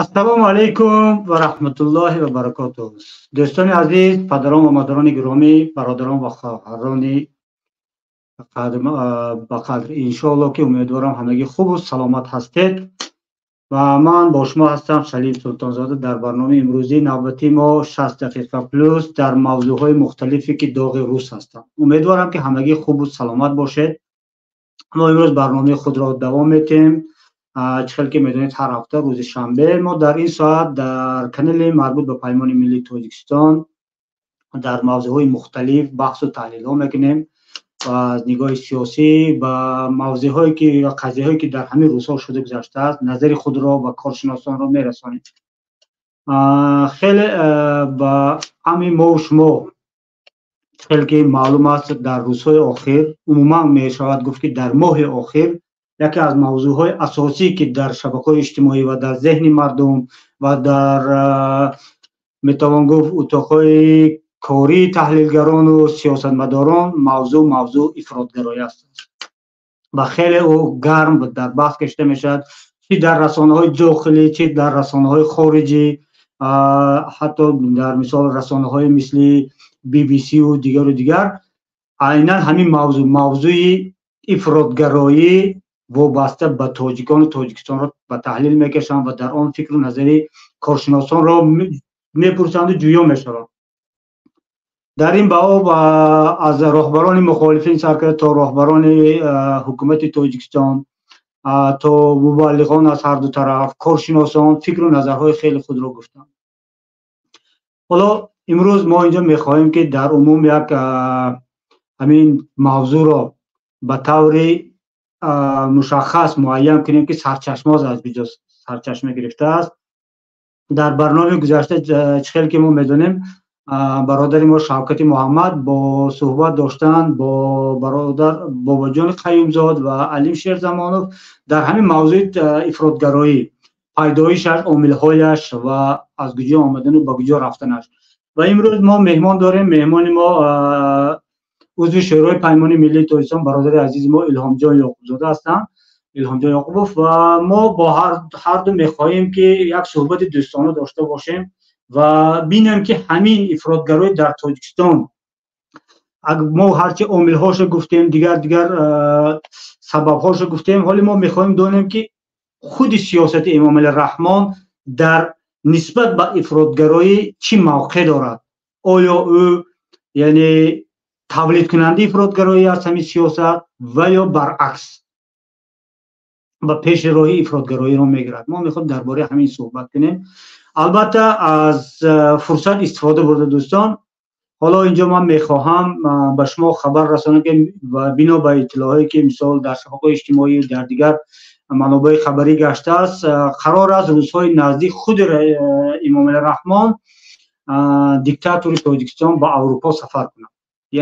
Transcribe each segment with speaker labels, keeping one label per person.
Speaker 1: Ассалому алайкум ва раҳматуллоҳи ва баракотуҳ. Дӯстони азиз, падарон ва модарони гиромӣ, бародарон ва хоҳарони ба қадр, иншоаллоҳ ки умедворам ҳамагӣ хубу саломат ҳастед ва ман бо шумо ҳастам Салим Султонзода. Дар барномаи имрӯзӣ навбати мо 60 дақиқа плюс дар мавзӯъҳои мухталифе ки доғи рӯз ҳастанд. Умедворам ки ҳамагӣ хубу саломат бошед. Мо имрӯз барномаи худро давом медиҳем. Чӣ хел ки медонед, ҳар ҳафта рӯзи шанбе мо дар ин соат дар канали марбут ба Паймони миллии Тоҷикистон дар мавзӯъҳои мухталиф баҳсу таҳлилҳо мекунем ва аз нигоҳи сиёсӣ ба мавзӯъҳое ки ва қазияҳое ки дар ҳамин рӯзҳо шуда гузаштааст назари худро ва коршиносонро мерасонем. Хеле ба ҳамин мо шумо хеле ки маълум аст, дар рӯзҳои охир, умуман мешавад гуфт ки дар моҳи охир, яке аз мавзӯъҳои асосӣ ки дар шабакаҳои иҷтимоӣ ва дар зеҳни мардум ва дар метавон гуфт утоқҳои кории таҳлилгарону сиёсатмадорон мавзӯъ ифротгароӣ аст ва хеле ӯ гарм дар баҳс кашида мешавад, чӣ дар расонаҳои дохилӣ, чӣ дар расонаҳои хориҷӣ, ҳатто дар мисол расонаҳои мисли BBC-ю дигару дигар. Айнан ҳамин мавзӯи ифротгароӣ вобаста ба тоҷикону Тоҷикистонро ба таҳлил мекашанд ва дар он фикру назари коршиносонро мепурсанду ҷӯё мешаванд. Дар ин баоб аз роҳбарони мухолифин сар карда то роҳбарони ҳукумати Тоҷикистон, то мубаллиғон аз ҳар ду тараф, коршиносон фикру назарҳои хеле худро гуфтанд. Ҳоло имрӯз мо инҷо мехоҳем ки дар умум як ҳамин мавзӯъро ба таври мушаххас муайян кунем ки сарчашмаҳо аз куҷо сарчашма гирифтааст. Дар барномаи гузашта чӣ хел ки мо медонем, бародари мо Шавкати Муҳаммад бо суҳбат доштан бо бародар Бобоҷони Қаюмзод ва Алим Шерзамонов дар ҳамин мавзӯи ифротгароӣ, пайдоишаш, омилҳояш ва аз куҷо омадану ба куҷо рафтанаш. Ва имрӯз мо меҳмон дорем. Меҳмони мо узви Шӯрои Паймони миллии Тоҷикистон, бародари азизи мо Илҳомҷон Ёқубзода ҳастанд, Илҳомҷон Ёқубов. Ва мо бо ҳар ду мехоҳем ки як суҳбати дӯстона дошта бошем ва бинем ки ҳамин ифротгароӣ дар Тоҷикистон, мо ҳарчи омилҳошо гуфтем, дигар сабабҳошо гуфтем, ҳоле мо мехоҳем донем ки худи сиёсати Эмомалӣ Раҳмон дар нисбат ба ифротгароӣ чӣ мавқеъ дорад. Оё ӯ яъне тавлидкунандаи ифротгароӣ аст ҳамин сиёсат ва ё баръакс ба пеши роҳи ифротгароиро мегирад? Мо мехоҳем дар бораи ҳамин суҳбат кунем. Албатта аз фурсат истифода бурда дӯстон, ҳоло инҷо ман мехоҳам ба шумо хабар расонам ки бино ба иттилоъҳое ки мисол дар шабакаҳои иҷтимоӣ дар дигар манобеи хабарӣ гаштааст, қарор аст рӯзҳои наздик худи Эмомалӣ Раҳмон, диктатори Тоҷикистон, ба Аврупо сафар кунад.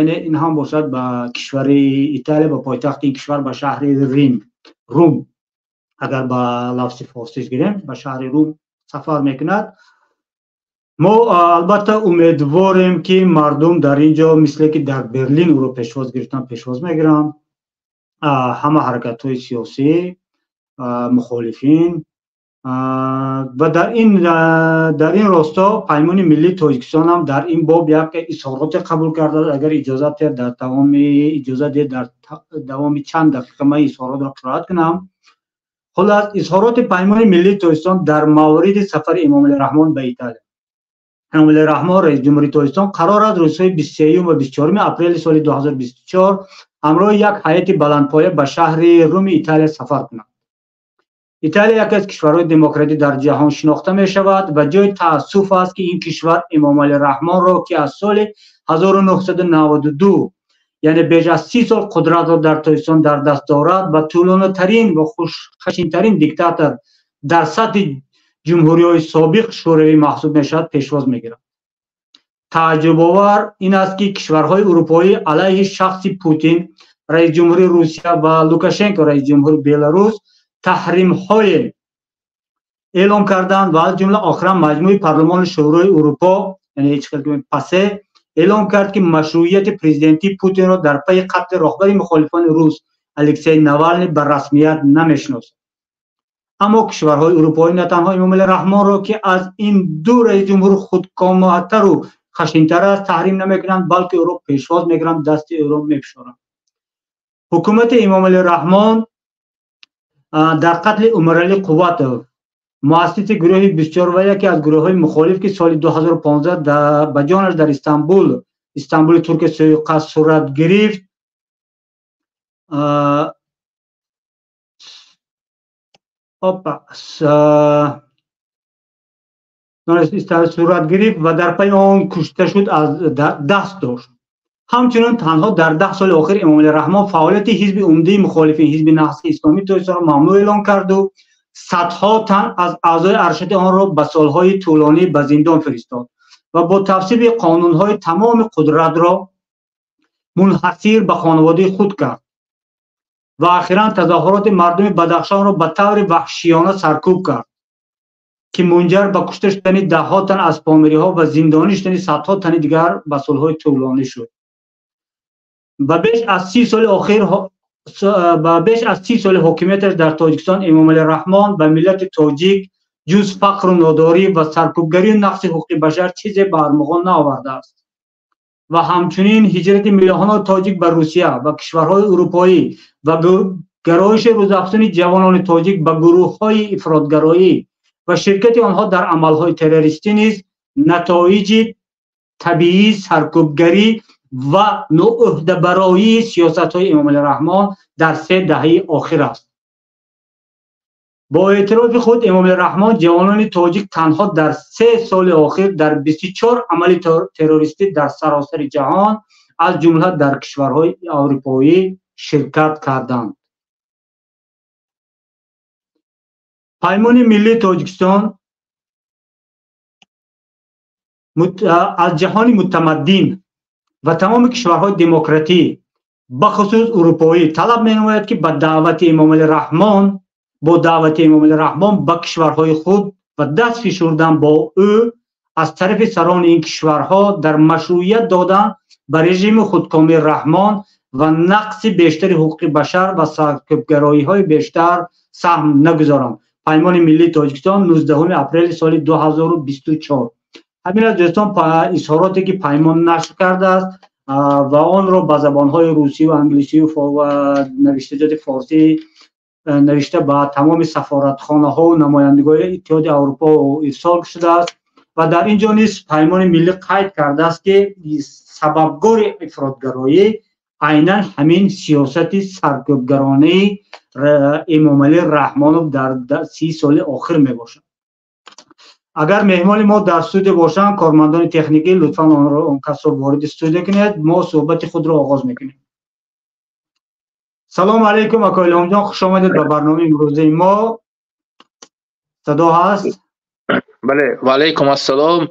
Speaker 1: Яъне ин ҳам бошад ба кишвари Италия, ба пойтахти ин кишвар, ба шаҳри Рум, агар ба лафзи форсиш гирем, ба шаҳри Рум сафар мекунад. Мо албатта умедворем, ки мардум дар ин ҷо, мисле ки дар Берлин ӯро пешвоз гирифтан, пешвоз мегиранд. Ҳама ҳаракатҳои сиёсӣ, мухолифин ва дар ин росто Паймони миллии Тоҷикистон ҳам дар ин боб як изҳороте қабул кардааст. Агар иҷозат диҳед, дар давоми иҷозат диҳед, дар давоми чанд дақиқа ман изҳоротро қироат кунам. Хулас, изҳороти Паймони миллии Тоҷикистон дар мавриди сафари Эмомалӣ Раҳмон ба Италия. Эмомалӣ Раҳмон, раиси ҷумҳурии Тоҷикистон, қарор аст рӯзҳои 23 ва 24 апрели соли 2024 ҳамроҳи як ҳайати баландпоя ба шаҳри Руми Италия сафар кунад. Италия яке аз кишварҳои демократӣ дар ҷаҳон шинохта мешавад ва ҷои таассуф аст, ки ин кишвар Эмомалӣ Раҳмонро, ки аз соли 1992, яъне беш аз 30 сол қудратро дар Тоҷикистон дар даст дорад ва тӯлонитарин ва хашинтарин диктатор дар сатҳи ҷумҳуриҳои собиқ Шӯравӣ маҳсуб мешавад, пешвоз мегирад. Тааҷҷубовар ин аст, ки кишварҳои урупоӣ алайҳи шахси Путин, раиси ҷумҳури Русия, ва Лукашенко, раиси ҷумҳури Беларус, таҳримҳое эълом карданд ва аз ҷумла охиран маҷмӯи парлумони Шӯрои Урупо, яъне ПАСЕ, эълом кард, ки машрӯъияти президентии Путинро дар пайи қатли роҳбари мухолифони рус Алексей Навални ба расмият намешиносад. Аммо кишварҳои урупоӣ на танҳо Эмомалӣ Раҳмонро, ки аз ин ду раиси ҷумҳур худкомоҳтару хашинтар аст, таҳрим намекунанд, балки ӯро пешвоз мегиранд, дасти ӯро мефишоранд. Ҳукумати Эмомалӣ Раҳмон дар қатли Умаралӣ Қувватов, муассиси гурӯҳи 24 ва яке аз гурӯҳҳои мухолиф, ки соли 2015 ба ҷонаш дар Истанбули Туркия сӯиқасд сурат гирифт, опа, сурат гирифт ва дар пайи он кушта шуд, аз даст дошт. Ҳамчунин танҳо дар 10 соли охир Эмомалӣ Раҳмон фаъолияти ҳизби умдаи мухолифин, ҳизби Наҳзати Исломии Тоҷикистонро мамнӯъ эълон карду садҳо тан аз аъзои аршади онро ба солҳои тӯлонӣ ба зиндон фиристод ва бо тасвиби қонунҳои тамоми қудратро мунҳасир ба хонаводаи худ кард ва охиран тазоҳуроти мардуми Бадахшонро ба таври ваҳшиёна саркӯб кард, ки мунҷар ба кушта шудани даҳҳо тан аз помириҳо ва зиндонӣ шудани садҳо тани дигар ба солҳои тӯлонӣ шуд. Ба беш аз 30 соли ҳокимияташ дар Тоҷикистон Эмомалӣ Раҳмон ба миллати тоҷик ҷуз фақру нодорӣ ва саркӯбгарию нақси ҳуқуқи башар чизе ба армуғон наовардааст ва ҳамчунин ҳиҷрати миллионҳо тоҷик ба Русия ва кишварҳои урупоӣ ва гароиши рӯзафзуни ҷавонони тоҷик ба гурӯҳҳои ифротгароӣ ва ширкати онҳо дар амалҳои террористӣ низ натоиҷи табиии саркӯбгарӣ ва ноӯҳдабароии сиёсатҳои Эмомалӣ Раҳмон дар се даҳаи охир аст. Бо эътирофи худ Эмомалӣ Раҳмон, ҷавонони тоҷик танҳо дар 3 соли охир дар 24 амали террористӣ дар саросари ҷаҳон, аз ҷумла дар кишварҳои аврупоӣ, ширкат карданд. Паймони миллии Тоҷикистон аз ҷаҳони мутамаддин ва тамоми кишварҳои демократӣ, бахусус урупоӣ, талаб менамояд, ки бо даъвати Эмомалӣ Раҳмон ба кишварҳои худ ва даст фишурдан бо ӯ аз тарафи сарони ин кишварҳо дар машрӯият додан ба режими худкомии Раҳмон ва нақси бештари ҳуқуқи башар ва саркӯбгароиҳои бештар саҳм нагузоранд. Паймони миллии Тоҷикистон, 19 апрели соли 2024. Ҳамин аст, дӯстон, изҳороте ки паймон нашр кардааст ва онро ба забонҳои русӣ ва англисӣ ва навиштаҷоти форсӣ навишта ба тамоми сафоратхонаҳо ва намояндагони Иттиҳоди Аврупо ирсол шудааст ва дар ин ҷо низ Паймони миллӣ қайд кардааст, ки сабабгори ифротгароӣ айнан ҳамин сиёсати саркӯбгаронаи Эмомалӣ Раҳмонов дар 30 соли охир мебошад. Агар меҳмони мо дар студия бошанд, кормандони техникӣ, лутфан онро, он касро вориди студия кунед. Мо суҳбати худро оғоз мекунем. Салом алейкум, ака Илҳомҷон, хуш омадед ба барномаи имрӯзаи мо. Садо ҳаст?
Speaker 2: Бале, ва алайкум ассалом,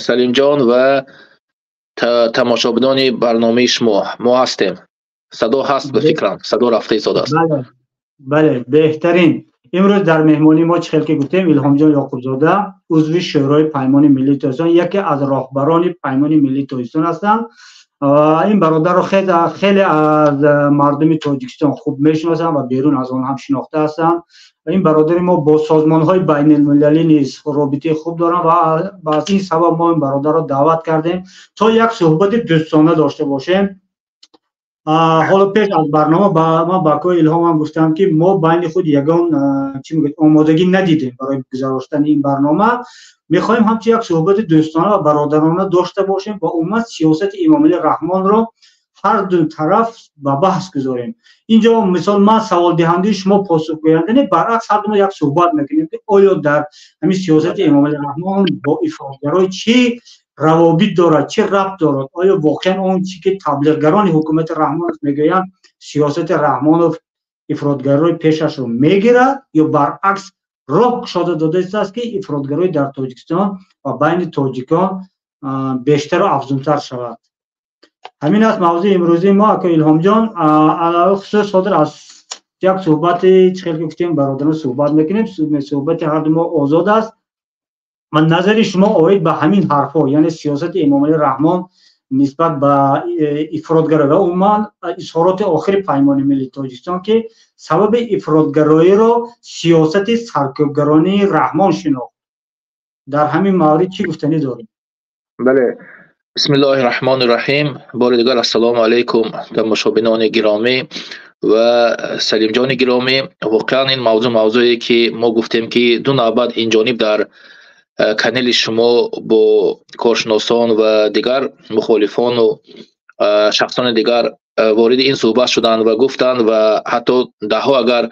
Speaker 2: Салимҷон ва тамошобинони барномаи шумо. Мо ҳастем. Садо ҳаст, ба фикрам, садо рафта истодааст.
Speaker 1: Бале, беҳтарин. Имрӯз дар меҳмонии мо, чӣ хел ки гуфтем, Илҳомҷон Ёқубзода, узви Шӯрои Паймони Миллии Тоҷикистон, яке аз роҳбарони Паймони Миллии Тоҷикистон ҳастанд. Ин бародарро хеле аз мардуми Тоҷикистон хуб мешиносанд ва берун аз он ҳам шинохта ҳастанд. Ин бародари мо бо созмонҳои байналмилалӣ низ робитаи хуб доранд ва аз ин сабаб мо ин бародарро даъват кардем, то як суҳбати дӯстона дошта бошем. Ҳоло пеш аз барнома ман ба акои Илҳомам гуфтам, ки мо байни худ ягон чӣ мегӯяд, омодагӣ надидем барои гузароштани ин барнома. Мехоҳем ҳамчун як суҳбати дӯстона ва бародарона дошта бошем ва умуман сиёсати Эмомалӣ Раҳмонро ҳар ду тараф ба баҳс гузорем. Инҷо, мисол, ман саволдиҳандаи шумо, посухгӯянда не, баръакс, ҳар думо як суҳбат мекунем, ки оё дар ҳамин сиёсати Эмомалӣ Раҳмон бо ифротгароӣ чӣ равобит дорад, чӣ рабт дорад? Оё воқеан он чӣ ки таблиғгарони ҳукумати Раҳмонов мегӯянд, сиёсати Раҳмонов ифротгарои пешашро мегирад ё баръакс роҳ кушода додааст, ки ифротгароӣ дар Тоҷикистон ва байни тоҷикон бештару афзунтар шавад? Ҳамин аст мавзӯи имрӯзии мо, ака Илҳомҷон. Алалхусус ҳозир аз як суҳбати, чӣ хел ки гуфтем, бародарон суҳбат мекунем. Суҳбати ҳарду мо озод аст ва назари шумо оид ба ҳамин ҳарфҳо, яъне сиёсати Эмомалӣ Раҳмон нисбат ба ифротгароӣ ва умуман изҳороти охири Паймони Миллии Тоҷикистон, ки сабаби ифротгароиро сиёсати саркӯбгаронии Раҳмон шинохт, дар ҳамин маврид чӣ гуфтанӣ доред?
Speaker 2: Бале, бисмиллоҳи раҳмони раҳим. Бори дигар ассалому алайкум, тамошобинони гиромӣ ва Салимҷони гиромӣ. Воқеан, ин мавзӯъ мавзӯе ки мо гуфтем, ки ду навбат инҷониб дар канали шумо бо коршиносон ва дигар мухолифону шахсони дигар вориди ин суҳбат шуданд ва гуфтанд, ва ҳатто даҳҳо агар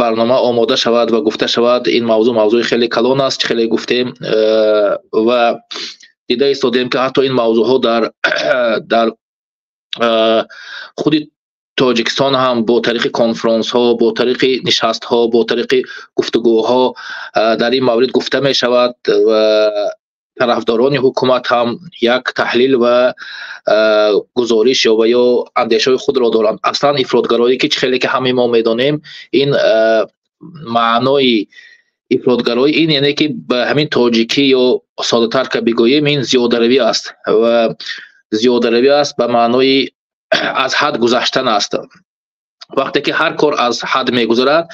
Speaker 2: барнома омода шавад ва гуфта шавад, ин мавзӯъ мавзӯи хеле калон аст. Хеле гуфтем ва дида истодем, ки ҳатто ин мавзӯъҳо дар худи Тоҷикистон ҳам бо тариқи конфронсҳо, бо тариқи нишастҳо, бо тариқи гуфтугӯҳо дар ин маврид гуфта мешавад ва тарафдорони ҳукумат ҳам як таҳлил ва гузориш ё ва ё андешаҳои худро доранд. Аслан ифротгароӣ, ки чӣ хеле ки ҳамаи мо медонем, ин маънои ифротгароӣ ин, яъне ки ба ҳамин тоҷикӣ ё соддатар ка бигӯем, ин зиёдаравӣ аст ва зиёдаравӣ аст ба маънои аз ҳад гузаштан аст. Вақте ки ҳар кор аз ҳад мегузарад,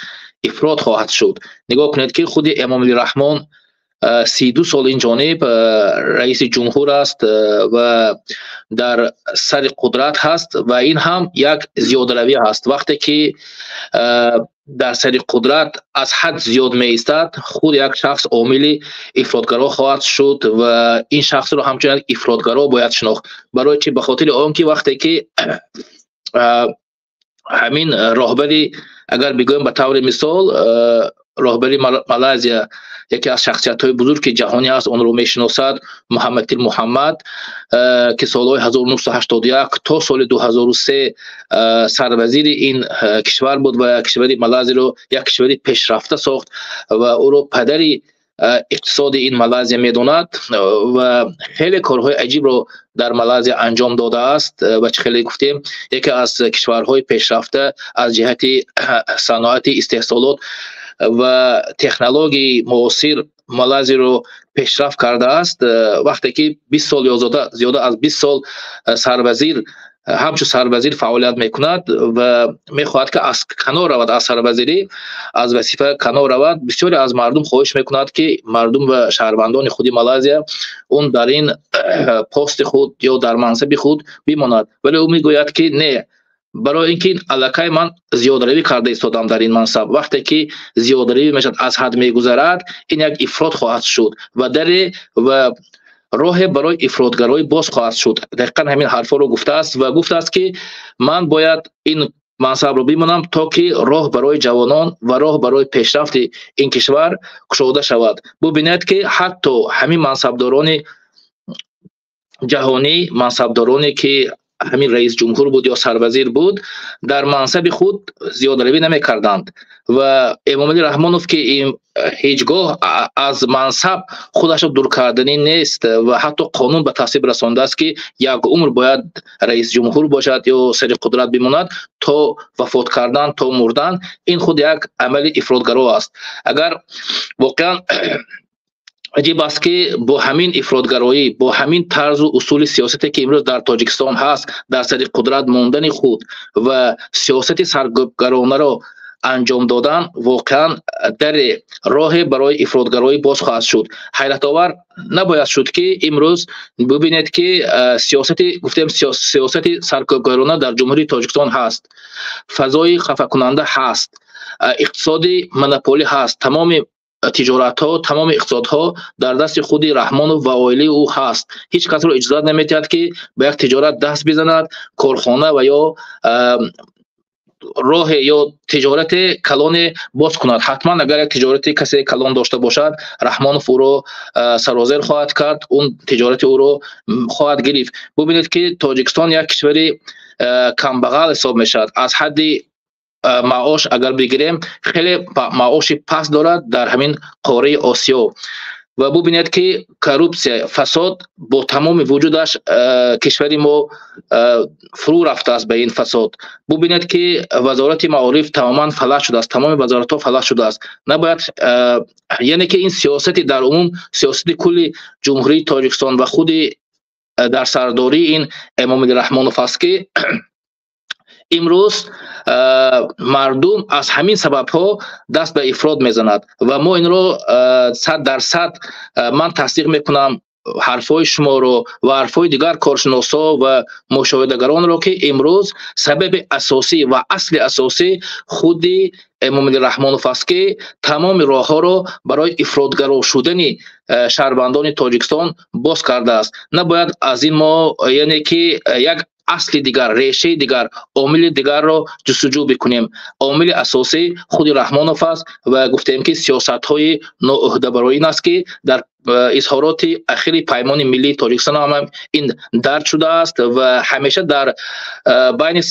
Speaker 2: ифрот хоҳад шуд. Нигоҳ кунед, ки худи Эмомалӣ Раҳмон 32 сол ин ҷониб раиси ҷумҳур аст ва дар сари қудрат ҳаст ва ин ҳам як зиёдаравӣ ҳаст. Вақте ки дар сари қудрат аз ҳад зиёд меистад, худ як шахс омили ифротгаро хоҳад шуд ва ин шахсро ҳамчун як ифротгаро бояд шинохт. Барои чӣ? Ба хотири он ки вақте ки ҳамин роҳбари, агар бигӯем, ба таври мисол, роҳбари Малайзия, яке аз шахсиятҳои бузурги ҷаҳонӣ аст, онро мешиносад, Муҳаммадтир Муҳаммад, ки солҳои 1981 то соли 2003 сарвазири ин кишвар буд ва кишвари Малайзияро як кишвари пешрафта сохт ва ӯро падари иқтисоди ин Малайзия медонад ва хеле корҳои аҷибро дар Малайзия анҷом додааст ва чӣ хеле гуфтем, яке аз кишварҳои пешрафта аз ҷиҳати саноати истеҳсолот ва технологияи муосир Малайзияро пешрафт кардааст. Вақте ки 20 сол ё зиёда аз 20 сол сарвазир, ҳамчун сарвазир фаъолият мекунад ва мехоҳад, ки аз канор равад, аз сарвазирӣ, аз вазифа канор равад, бисёре аз мардум хоҳиш мекунад, ки мардум ва шаҳрвандони худи Малайзия он дар ин пости худ ё дар мансаби худ бимонад, вале ӯ мегӯяд, ки не, барои ин ки аллакай ман зиёдаравӣ карда истодам дар ин мансаб. Вақте ки зиёдаравӣ мешавад, аз ҳад мегузарад, ин як ифрот хоҳад шуд ва даре ва роҳе барои ифротгароӣ боз хоҳад шуд. Дақиқан ҳамин ҳарфҳоро гуфтааст ва гуфтааст, ки ман бояд ин мансабро бимонам, то ки роҳ барои ҷавонон ва роҳ барои пешрафти ин кишвар кушода шавад. Бубинед, ки ҳатто ҳамин мансабдорони ҷаҳонӣ, мансабдороне ки Ҳамин раис ҷумҳур буд ё сарвазир буд, дар мансаби худ зиёдаравӣ намекарданд. Ва Эмомалӣ Раҳмонов, ки ҳеҷ гоҳ аз мансаб худашро дур карданӣ нест ва ҳатто қонун ба тасвиб расондааст, ки як умр бояд раис ҷумҳур бошад ё сари қудрат бимонад то вафот кардан, то мурдан, ин худ як амали ифротгаро аст. Агар воқеан аҷиб аст, ки бо ҳамин ифротгароӣ, бо ҳамин тарзу усули сиёсате, ки имрӯз дар Тоҷикистон ҳаст, дар сари қудрат мондани худ ва сиёсати саргӯбгаронаро анҷом додан, воқеан дари роҳе барои ифротгароӣ боз хоҳад шуд. Ҳайратовар набояд шуд, ки имрӯз бибинед, ки сиёсати, гуфтем, сиёсати саркӯбгарона дар Ҷумҳурии Тоҷикистон ҳаст, фазои хафакунанда ҳаст, иқтисоди монополӣ ҳаст, тамоми тиҷоратҳо, тамоми иқтисодҳо дар дасти худи Раҳмонов ва оилаи ӯ ҳаст. Ҳеҷ касро иҷозат наметиҳад, ки ба як тиҷорат даст бизанад, корхона ва ё роҳе ё тиҷорате калоне боз кунад. Ҳатман агар як тиҷорати касе калон дошта бошад, Раҳмонов ӯро сарозер хоҳад кард, он тиҷорати ӯро хоҳад гирифт. Бубинед, ки Тоҷикистон як кишвари камбағал ҳисоб мешавад. Аз ҳадди маош агар бигирем, хеле маоши паст дорад дар ҳамин қораи Осиё. Ва бубинед, ки коррупсия, фасод бо тамоми вуҷудаш, кишвари мо фурӯ рафтааст ба ин фасод. Бубинед, ки Вазорати маориф тамоман фалаҷ шудааст, тамоми вазоратҳо фалаҷ шудааст. Набояд, яъне ки ин сиёсати дар умум, сиёсати кулли Ҷумҳурии Тоҷикистон ва худи дар сардории ин Эмомалӣ Раҳмонов аст, ки имрӯз мардум аз ҳамин сабабҳо даст ба ифрот мезанад. Ва мо инро 100% ман тасдиқ мекунам, ҳарфҳои шуморо ва ҳарфҳои дигар коршиносҳо ва мушоҳидагаронро, ки имрӯз сабаби асосӣ ва асли асосӣ худи Эмомалӣ Раҳмонов аст, ки тамоми роҳҳоро барои ифротгаро шудани шаҳрвандони Тоҷикистон боз кардааст. Набояд аз ин мо, яъне ки, як асли дигар, решаи дигар, омили дигарро ҷустуҷӯ бикунем. Омили асосӣ худи Раҳмонов аст ва гуфтем, ки сиёсатҳои ноуҳдабароӣ ин аст, ки дар изҳороти ахири Паймони миллии Тоҷикистон ҳам ин дарҷ шудааст. Ва ҳамеша дар байни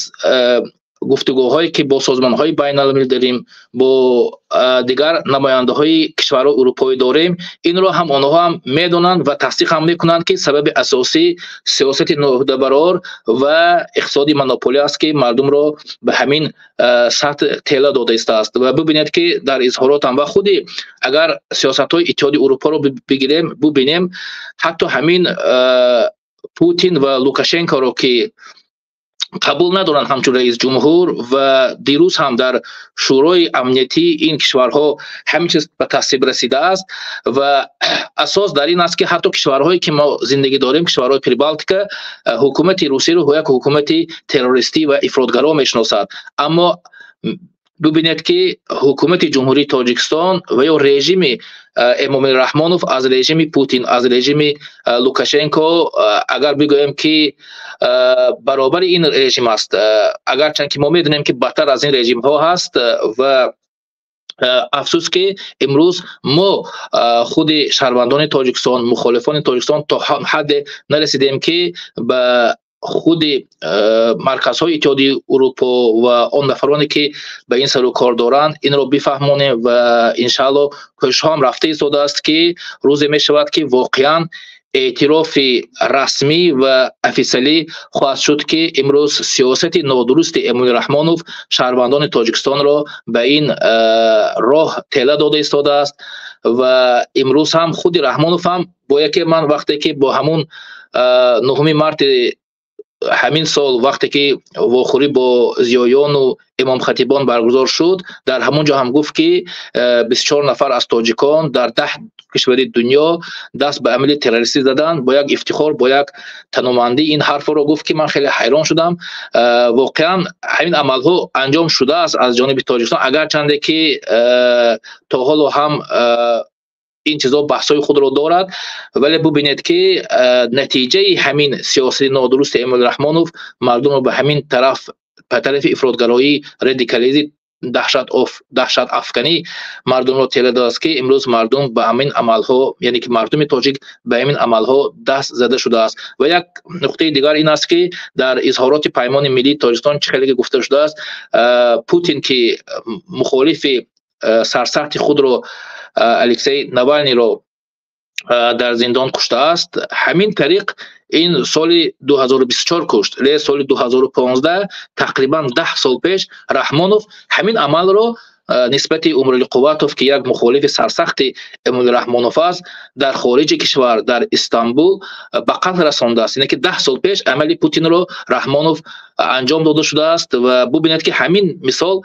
Speaker 2: гуфтугӯҳое, ки бо созмонҳои байналмилалӣ дорем, бо дигар намояндаҳои кишварҳои урупоӣ дорем, инро ҳам онҳо ҳам медонанд ва тасдиқ ҳам мекунанд, ки сабаби асосӣ сиёсати ноуҳдабарор ва иқтисоди монополӣ аст, ки мардумро ба ҳамин сатҳ тела дода истааст. Ва бибинед, ки дар изҳоротам ва худи агар сиёсатҳои Иттиҳоди Урупоро бигирем, бубинем, ҳатто ҳамин Путин ва Лукашенкоро, ки қабул надоранд ҳамчун раис ҷумҳур, ва дирӯз ҳам дар Шӯрои амниятии ин кишварҳо ҳамин чиз ба тасвиб расидааст. Ва асос дар ин аст, ки ҳатто кишварҳое, ки мо зиндагӣ дорем, кишварҳои Прибалтика, ҳукумати Русияро як ҳукумати террористӣ ва ифротгаро мешиносад. Аммо бубинед, ки ҳукумати Ҷумҳурии Тоҷикистон ва ё режими Эмомалӣ Раҳмонов аз режими Путин, аз режими Лукашенко, агар бигӯем, ки баробари ин режим аст, агарчанд ки мо медонем, ки бадтар аз ин режимҳо ҳаст. Ва афсӯс, ки имрӯз мо, худи шаҳрвандони Тоҷикистон, мухолифони Тоҷикистон, то ҳадде нарасидем, ки ба худи марказҳои Иттиҳоди Урупо ва он нафароне, ки ба ин сару кор доранд, инро бифаҳмонем. Ва иншаалло кӯшишҳо ҳам рафта истодааст, ки рӯзе мешавад, ки воқеан эътирофи расмӣ ва официалӣ хоҳад шуд, ки имрӯз сиёсати нодурусти Эмомалӣ Раҳмонов шаҳрвандони Тоҷикистонро ба ин роҳ тела дода истодааст. Ва имрӯз ҳам худи Раҳмонов ҳам бо яке, ман вақте ки бо ҳамун 9 марти ҳамин сол, вақте ки вохӯрӣ бо зиёёну имомхатибон баргузор шуд, дар ҳамон ҷо ҳам гуфт, ки 24 нафар аз тоҷикон дар 10 кишвари дунё даст ба амали террористӣ заданд. Бо як ифтихор, бо як таномандӣ ин ҳарфро гуфт, ки ман хеле ҳайрон шудам. Воқеан ҳамин амалҳо анҷом шудааст аз ҷониби Тоҷикистон, агарчанде ки то ҳоло ҳам ин чизо баҳсҳои худро дорад, вале бубинед, ки натиҷаи ҳамин сиёсати нодурусти Эмомалӣ Раҳмонов мардумро ба ҳамин тараф, ба тарафи ифротгароӣ, радикализм. Даҳшатафканӣ мардумро тела додааст, ки имрӯз мардум ба ҳамин амалҳо, яъне ки мардуми тоҷик ба ҳамин амалҳо даст зада шудааст. Ва як нуқтаи дигар ин аст, ки дар изҳороти Паймони миллии Тоҷикистон чӣ хеле гуфта шудааст, Путин, ки мухолифи сарсахти худро, Алексей Навалниро, дар зиндон куштааст, ҳамин тариқ ин соли 2024 кушт, ле соли 2015, тақрибан 10 сол пеш, Раҳмонов ҳамин амалро нисбати Умаралӣ Қувватов, ки як мухолифи сарсахти Эмомалӣ Раҳмонов аст, дар хориҷи кишвар, дар Истанбул ба қатл расондааст. Яъне ки 10 сол пеш амали Путинро Раҳмонов анҷом дода шудааст. Ва бубинед, ки ҳамин мисол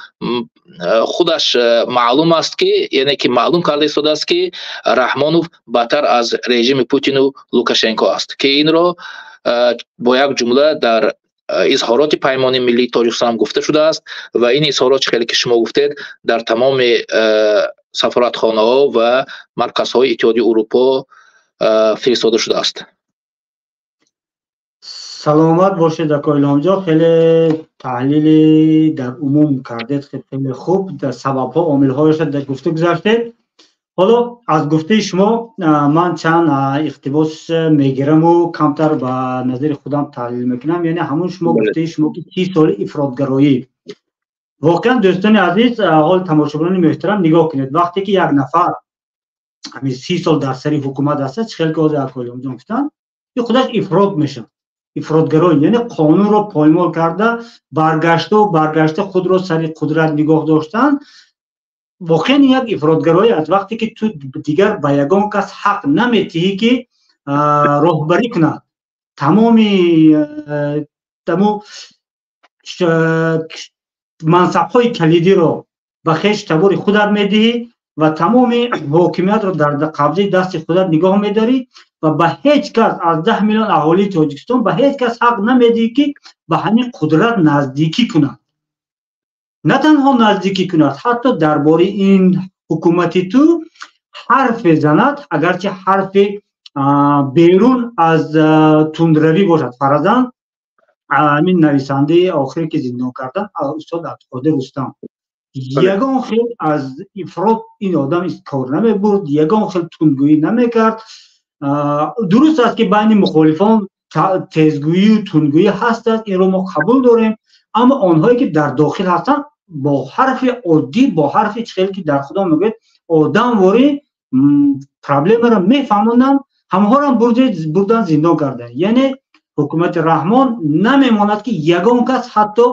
Speaker 2: худаш маълум аст, ки яъне ки маълум карда истодааст, ки Раҳмонов бадтар аз режими Путину Лукашенко аст, ки инро бо як ҷумла дар изҳороти Паймони миллии Тоҷикистон ҳам гуфта шудааст. Ва ин изҳорот, чӣ хеле ки шумо гуфтед, дар тамоми сафоратхонаҳо ва марказҳои Иттиҳоди Урупо фиристода шудааст.
Speaker 1: Саломат бошед, ако Илҳомҷон. Хеле таҳлили дар умум кардед, хеле хуб дар сабабҳо, омилҳояшро гуфта гузаштед. Ҳоло аз гуфтаи шумо ман чанд иқтибос мегираму камтар ба назари худам таҳлил мекунам. Яъне ҳамун шумо гуфтаи шумо, ки 30 соли ифротгароӣ. Воқеан, дӯстони азиз, ҳол тамошобинони муҳтарам, нигоҳ кунед, вақте ки як нафар ҳамин 30 сол дар сари ҳукумат аст, чӣ хел ки ҳозир ако Илҳомҷон гуфтанд, и худаш ифрот мешавад, ифротгароӣ, яъне қонунро поймол карда, баргашту баргашта худро сари қудрат нигоҳ доштан воқеан як ифротгароӣ аст. Вақте ки ту дигар ба ягон кас ҳақ наметиҳӣ, ки роҳбарӣ кунад, тамоми таму мансабҳои калидиро ба хеш табори худат медиҳӣ ва тамоми ҳокимиятро дар қабзаи дасти худат нигоҳ медорӣ ва ба ҳеҷ кас аз 10 миллион аҳолии Тоҷикистон ба ҳеҷ кас ҳақ намедиҳӣ, ки ба ҳамин қудрат наздикӣ кунад. На танҳо наздикӣ кунад, ҳатто дар бораи ин ҳукумати ту ҳарфе занад, агарчи ҳарфи берун аз тундравӣ бошад. Фарзан, ҳамин нависандаи охире, ки зиндон кардан, устод Абдуқодир Рустам, ягон хел аз ифрот ин одам кор намебурд, ягон хел тундгӯӣ намекард. Дуруст аст, ки байни мухолифон тезгӯию тундгӯӣ ҳаст аст, инро мо қабул дорем, аммо онҳое ки дар дохил ҳастанд, бо ҳарфи оддӣ, бо ҳарфи чӣ хеле ки дар худо мегӯяд, одамворӣ проблемаро мефаҳмонанд, ҳамҳорам бурдан зиндон карданд. Яъне ҳукумати Раҳмон намемонад, ки ягон кас ҳатто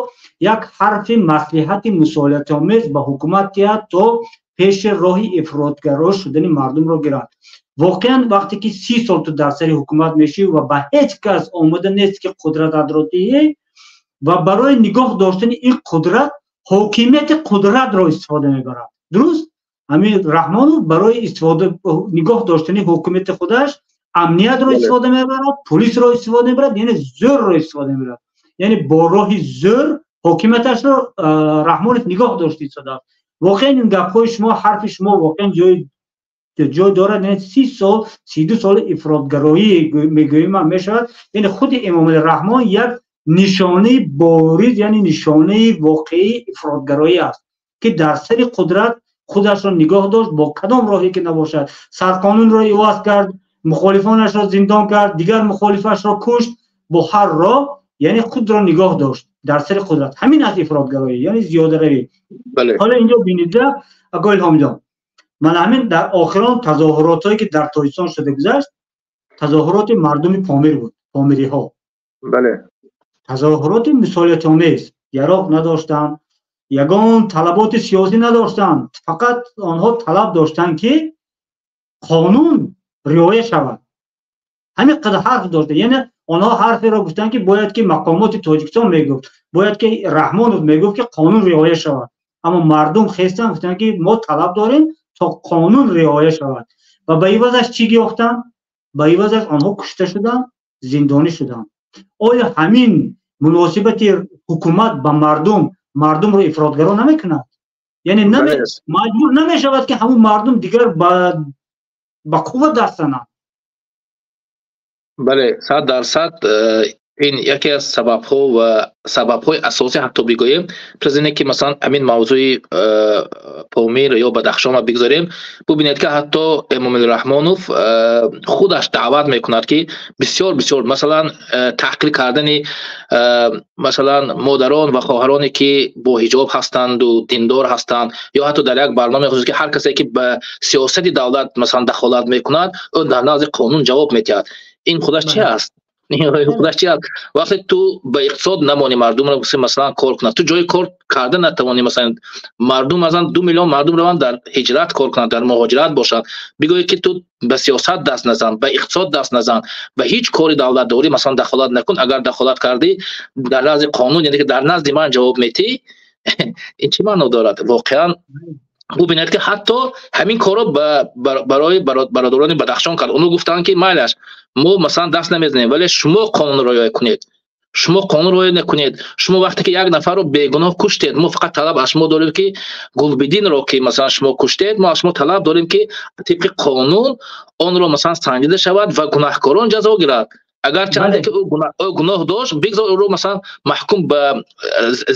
Speaker 1: як ҳарфи маслиҳати мусолиҳатомез ба ҳукумат диҳад, то пеши роҳи ифротгаро шудани мардумро гирад. Воқеан, вақте ки 30 сол ту дар сари ҳукумат мешавӣ ва ба ҳеҷ кас омода нест, ки қудрататро диҳӣ, ва барои нигоҳ доштани ин қудрат ҳокимияти қудратро истифода мебарад. Дуруст, ҳамин Раҳмонов барои истифода нигоҳ доштани ҳокимияти худаш амниятро истифода мебарад, полисро истифода мебарад, яъне зӯрро истифода мебарад. Яъне бо роҳи зӯр ҳокимияташро Раҳмонов нигоҳ дошта истодааст. Воқеан, ин гапҳои шумо, ҳарфи шумо воқеан ҷой дорад. Яъне 30 сол, 32 соли ифротгароӣ мегӯем мешавад. Яъне худи Эмомали Раҳмон як нишонаи бориз, яъне нишонаи воқеии ифротгароӣ аст, ки дар сари қудрат худашро нигоҳ дошт, бо кадом роҳе ки набошад: сарқонунро иваз кард, мухолифонашро зиндон кард, дигар мухолифашро кушт, бо ҳар роҳ яъне худро нигоҳ дошт дар сари қудрат. Ҳамин аст ифротгароӣ, яъне зиёдаравӣ. Ҳоло инҷо бинида, ако Илҳомҷон, ман ҳамин дар охирон тазоҳуротҳое, ки дар Тоҷикистон шуда гузашт, тазоҳуроти мардуми Помир буд, помириҳо. Тазоҳуроти мусолиҳатомез, яроқ надоштанд, ягон талаботи сиёсӣ надоштанд, фақат онҳо талаб доштанд, ки қонун риоя шавад. Ҳамин қадар ҳарф дошта. Яъне онҳо ҳарферо гуфтанд, ки бояд ки мақомоти Тоҷикистон мегуфт, бояд ки Раҳмонов мегуфт, ки қонун риоя шавад. Аммо мардум хестанд, гуфтанд, ки мо талаб дорем, то қонун риоя шавад. Ва ба ивазаш чӣ гирифтанд? Ба ивазаш онҳо кушта шуданд, зиндонӣ шуданд. Оё ҳамин муносибати ҳукумат ба мардум мардумро ифротгаро намекунад? Яъне маҷбур намешавад, ки ҳамун мардум дигар ба қувва даст зананд?
Speaker 2: Бале, 100%. Ин яке аз сабабҳо ва сабабҳои асосӣ ҳатто бигӯем, президенте ки масалан ҳамин мавзӯи Помир ё Бадахшонро бигзорем, бубинед ки ҳатто Эмомалӣ Раҳмонов худаш даъват мекунад, ки бисёр бисёр масалан таҳқир кардани масалан модарон ва хоҳароне ки бо ҳиҷоб ҳастанду диндор ҳастанд, ё ҳатто дар як барномаи хусус ки ҳар касе ки ба сиёсати давлат масалан дахолат мекунад, ӯ дар назди қонун ҷавоб медиҳад. Ин худаш чи аст? Худаш чи аст? Вақте ту ба иқтисод намонӣ мардумро масалан кор кунад, ту ҷои кор карда натавонӣ, масалан мардум масалан 2 миллион мардум раванд дар ҳиҷрат кор кунанд, дар муҳоҷират бошанд, бигӯӣ ки ту ба сиёсат даст назан, ба иқтисод даст назан, ба ҳеҷ кори давлатдорӣ масалан дахолат накун, агар дахолат кардӣ, дар назди қонун, яъне ки дар назди ман ҷавоб метиҳӣ, ин чӣ маъно дорад воқеан? Бубинед ки ҳатто ҳамин корро барои бародарони Бадахшон кард. Онҳо гуфтанд ки майлаш, мо масалан даст намезанем, вале шумо қонунро риоя кунед. Шумо қонун риоя накунед. Шумо вақте ки як нафарро бегуноҳ куштед, мо фақат талаб аз шумо дорем ки Гулбидинро ки масалан шумо куштед, мо аз шумо талаб дорем ки тибқи қонун онро масалан санҷида шавад ва гунаҳкорон ҷазо гирад. Агарчанде ки ӯ гуноҳ дошт, бигзор ӯро масалан маҳкум ба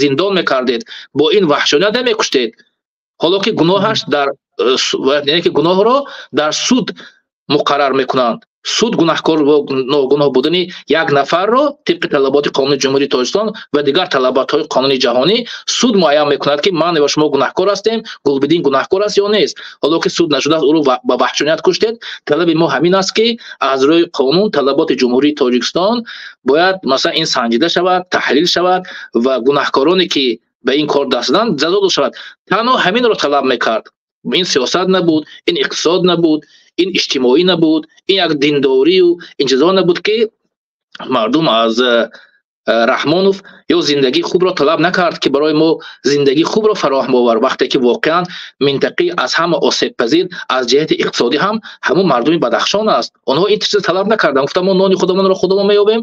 Speaker 2: зиндон мекардед, бо ин ваҳшоният намекуштед. Ҳоло ки гуноҳаш дар, яъне ки гуноҳро дар суд муқаррар мекунанд. Суд гунаҳкор ногуноҳ будани як нафарро тибқи талаботи қонуни Ҷумҳурии Тоҷикистон ва дигар талаботҳои қонуни ҷаҳонӣ суд муайян мекунад, ки ман ва шумо гунаҳкор ҳастем, Гулбиддин гунаҳкор аст ё нест. Ҳоло ки суд нашудааст, ӯро ба ваҳшоният куштед. Талаби мо ҳамин аст, ки аз рӯи қонун талаботи Ҷумҳурии Тоҷикистон бояд масалан ин санҷида шавад, таҳлил шавад ва гунаҳкороне ки ба ин кор даст заданд, ҷазо дода шавад. Танҳо ҳаминро талаб мекард. Ин сиёсат набуд, ин иқтисод набуд, ин иҷтимоӣ набуд, ин як диндорию ин чизҳо набуд, ки мардум аз Раҳмонов ё зиндагии хубро талаб накард, ки барои мо зиндагии хубро фароҳам овар, вақте ки воқеан минтақаи аз ҳама осебпазир аз ҷиҳати иқтисодӣ ҳам ҳамун мардуми Бадахшон аст. Онҳо ин чиз талаб накарданд. Гуфтанд: мо нони худамонро худамон меёбем,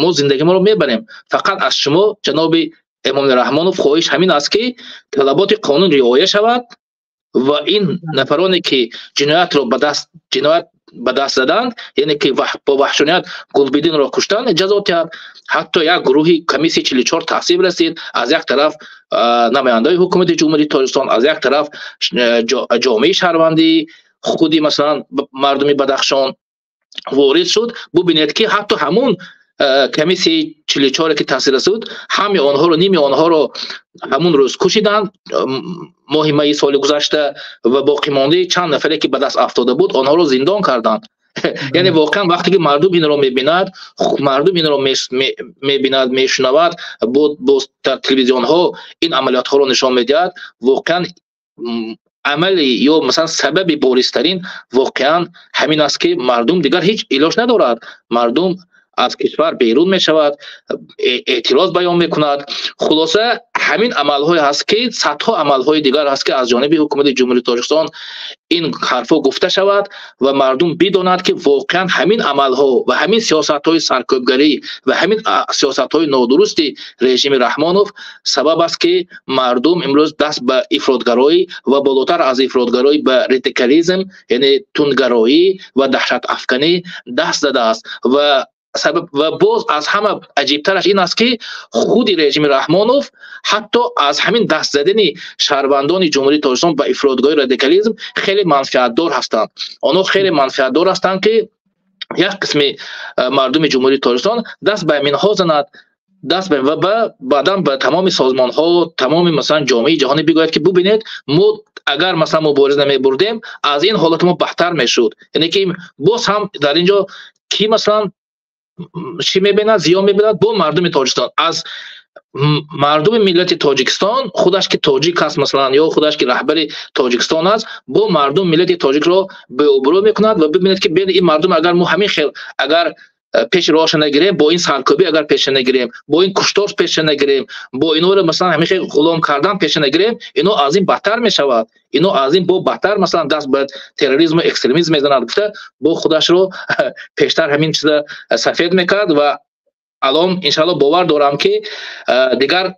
Speaker 2: мо зиндагимонро мебарем. Фақат аз шумо, ҷаноби Эмомалӣ Раҳмонов, хоҳиш ҳамин аст, ки талаботи қонун риоя шавад ва ин нафароне ки ҷиноятро ба даст ҷиноят ба даст заданд, яъне ки бо ваҳшоният Гулбидинро куштанд, ҷазо диҳад. Ҳатто як гурӯҳи комиссияи 44 тасвиб расид. Аз як тараф намояндаи ҳукумати Ҷумҳурии Тоҷикистон, аз як тараф ҷомеаи шаҳрвандӣ, худи масалан мардуми Бадахшон ворид шуд. Бубинед ки ҳатто ҳамун комиссияи 44-е ки таъсир расуд, ҳами онҳоро, ними онҳоро ҳамун рӯз кушиданд, моҳи майи соли гузашта, ва боқимондаи чанд нафаре ки ба даст афтода буд, онҳоро зиндон карданд. Яъне воқеан вақте ки мардум инро мебинад, мардум инро мебинад, мешунавад, боз дар телевизионҳо ин амалиётҳоро нишон медиҳад, воқеан амали ё масалан сабаби боризтарин воқеан ҳамин аст, ки мардум дигар ҳеҷ илоҷ надорад. Мардум аз кишвар берун мешавад, эътироз баён мекунад. Хулоса, ҳамин амалҳое ҳаст, ки садҳо амалҳои дигар ҳаст, ки аз ҷониби ҳукумати Ҷумҳурии Тоҷикистон ин ҳарфҳо гуфта шавад ва мардум бидонад, ки воқеан ҳамин амалҳо ва ҳамин сиёсатҳои саркӯбгарӣ ва ҳамин сиёсатҳои нодурусти режими Раҳмонов сабаб аст, ки мардум имрӯз даст ба ифротгароӣ ва болотар аз ифротгароӣ ба радикализм, яъне тундгароӣ ва даҳшатафканӣ даст задааст. Ва сабаб ва боз аз ҳама аҷибтараш ин аст, ки худи режими Раҳмонов ҳатто аз ҳамин даст задани шаҳрвандони Ҷумҳурии Тоҷикистон ба ифротгарои радикализм хеле манфиатдор ҳастанд. Онҳо хеле манфиатдор ҳастанд, ки як қисми мардуми Ҷумҳурии Тоҷикистон даст ба ҳаминҳо занад, даст ба ва баъдан ба тамоми созмонҳо, тамоми масалан ҷомеаи ҷаҳонӣ бигӯяд, ки бубинед, мо агар масалан мубориза намебурдем, аз ин ҳолати мо баҳтар мешуд. Яъне ки боз ҳам дар ин ҷо ки масалан чӣ мебинад, зиён мебинад? Бо мардуми Тоҷикистон. Аз мардуми миллати Тоҷикистон, худаш ки тоҷик аст масалан ё худаш ки раҳбари Тоҷикистон аст, бо мардум миллати тоҷикро беобрӯ мекунад. Ва бибинед, ки бин, ин мардум агар мо ҳамин хел агар пеши роҳаша нагирем, бо ин саркӯбӣ агар пеша нагирем, бо ин куштор пеша нагирем, бо инҳоро масалан ҳамин хел ғулом кардан пеша нагирем, ино аз ин бадтар мешавад, ино аз ин бо бадтар масалан даст ба терроризму экстремизм мезанад, гуфта бо худашро пештар ҳамин чиза сафед мекард. Ва алон иншалло бовар дорам, ки дигар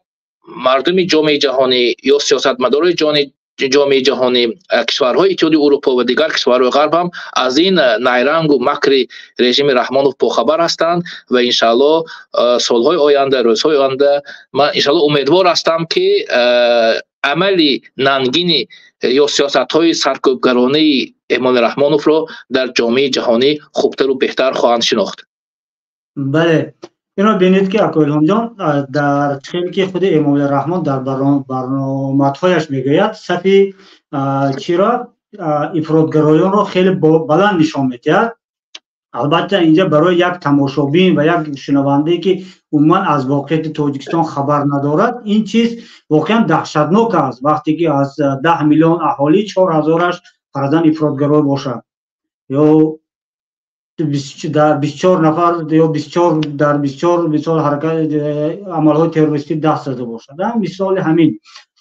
Speaker 2: мардуми ҷомеаи ҷаҳонӣ ё сиёсатмадорои ҷомеаи ҷаҳонӣ, кишварҳои Иттиҳоди Аврупо ва дигар кишварҳои Ғарб ҳам аз ин найрангу макри режими Раҳмонов бохабар ҳастанд ва иншааллоҳ солҳои оянда, рӯзҳои оянда ман иншааллоҳ умедвор ҳастам, ки амали нангини ё сиёсатҳои саркӯбгаронаи Эмомалӣ Раҳмоновро дар ҷомеаи ҷаҳонӣ хубтару беҳтар хоҳанд шинохт.
Speaker 1: Бале, ино бинед, ки ако Илҳомҷон, дар хеле ки худи Эмомалӣ Раҳмон дар барномадҳояш мегӯяд, сафи чиро ифротгароёнро хеле баланд нишон медиҳад. Албатта, инҷа барои як тамошобин ва як шунавандае, ки умуман аз воқеияти Тоҷикистон хабар надорад, ин чиз воқеан даҳшатнок аст, вақте ки аз 10 миллион аҳолӣ 4000-аш фарзан ифротгаро бошад ё 24 нафар ё 24 дар 24 мисол ҳаракат амалҳои террористӣ даст зада бошад. Мисоли ҳамин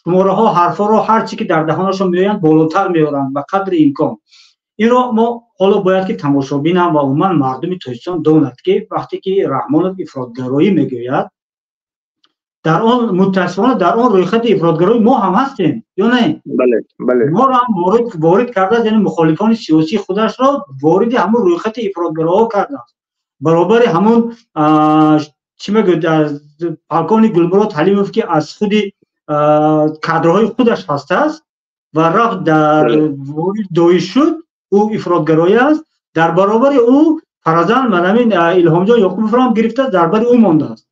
Speaker 1: шумораҳо, ҳарфҳоро ҳар чи ки дар даҳонашон меоянд, болотар меоранд ба қадри имкон. Инро мо ҳоло бояд ки тамошобинам ва умуман мардуми Тоҷикистон донад, ки вақте ки Раҳмонов ифротгароӣ мегӯяд, дар он, мутаассифона, дар он рӯйхати ифротгароӣ мо ҳам ҳастем ё не?
Speaker 2: Бале.
Speaker 1: Моро ҳам ворид кардааст, яъне мухолифони сиёсии худашро вориди ҳамон рӯйхати ифротгароҳо кардааст, баробари ҳамон, чӣ мегӯяд, полковник Гулмурод Ҳалимов, ки аз худи кадрҳои худаш ҳастааст ва рафт дар ворид ДОИШ шуд, ӯ ифротгароӣ аст. Дар баробари ӯ фарзан манамин Илҳомҷон Ёқубовро ҳам гирифтааст, дар бари ӯ мондааст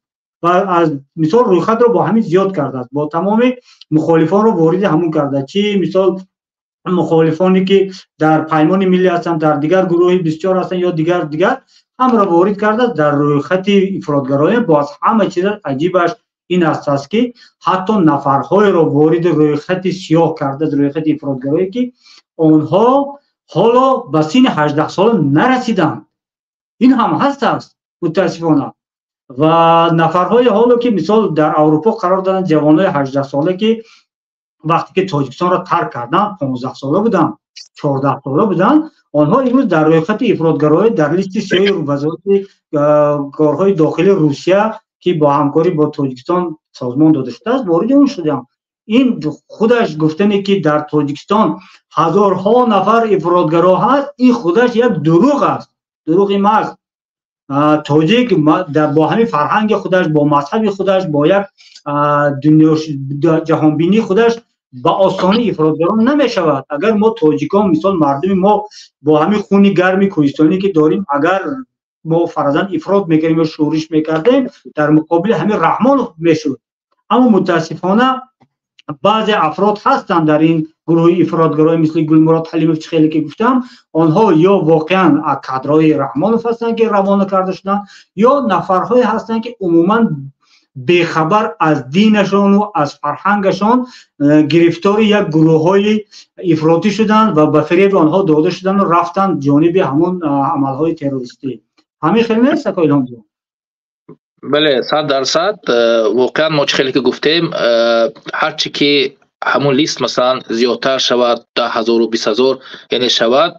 Speaker 1: ва аз мисол рӯйхатро бо ҳамин зиёд кардааст, бо тамоми мухолифонро вориди ҳамун кардааст, чи мисол мухолифоне ки дар Паймони миллӣ ҳастанд, дар дигар гурӯҳи бисёр ҳастанд ё дигар дигар, ҳамаро ворид кардааст дар рӯйхати ифротгароён. Боз ҳама чиз аҷибаш ин аст, ки ҳатто нафарҳоеро вориди рӯйхати сиёҳ кардааст, рӯйхати ифротгароӣ, ки онҳо ҳоло ба синни 18 сола нарасиданд. Ин ҳам ҳаст аст, мутаассифона. Ва нафарҳои ҳоло ки мисол дар Аврупо қарор доранд, ҷавонҳои 18 сола, ки вақте ки Тоҷикистонро тарк карданд, 15 сола буданд, 14 сола буданд, онҳо имрӯз дар рӯйхати ифротгароӣ, дар листи сиёҳи Вазорати корҳои дохилии Русия, ки бо ҳамкорӣ бо Тоҷикистон созмон дода шудааст, вориди он шуданд. Ин худаш гуфтане, ки дар Тоҷикистон ҳазорҳо нафар ифротгаро ҳаст, ин худаш як дурӯғ аст, дурӯғи маҳз. Тоҷик бо ҳамин фарҳанги худаш, бо мазҳаби худаш, бо як ҷаҳонбинии худаш ба осонӣ ифротгаро намешавад. Агар мо тоҷикон, мисол мардуми мо бо ҳамин хуни гарми кӯҳистонӣ ки дорем, агар мо фарзан ифрот мекардем ё шӯриш мекардем, дар муқобили ҳамин Раҳмонов мешуд. Аммо мутаассифона баъзе афрод ҳастанд дар ин гурӯҳи ифротгарои, мисли Гулмурод Ҳалимов, чӣ хеле ки гуфтам, онҳо ё воқеан кадрҳои Раҳмонов ҳастанд, ки равона карда шуданд, ё нафарҳое ҳастанд, ки умуман бехабар аз динашону аз фарҳангашон гирифтори як гурӯҳҳои ифротӣ шуданд ва ба фиреби онҳо дода шуданду рафтанд ҷониби ҳамон амалҳои террористӣ. Ҳамин хел нест, ако Илҳомҷон?
Speaker 2: Бале, 100%. Воқеан мо чӣ хеле ки гуфтем, ҳарчи ки ҳамун лист масалан зиёдтар шавад, 10 ҳазору 20 ҳазор яъне шавад,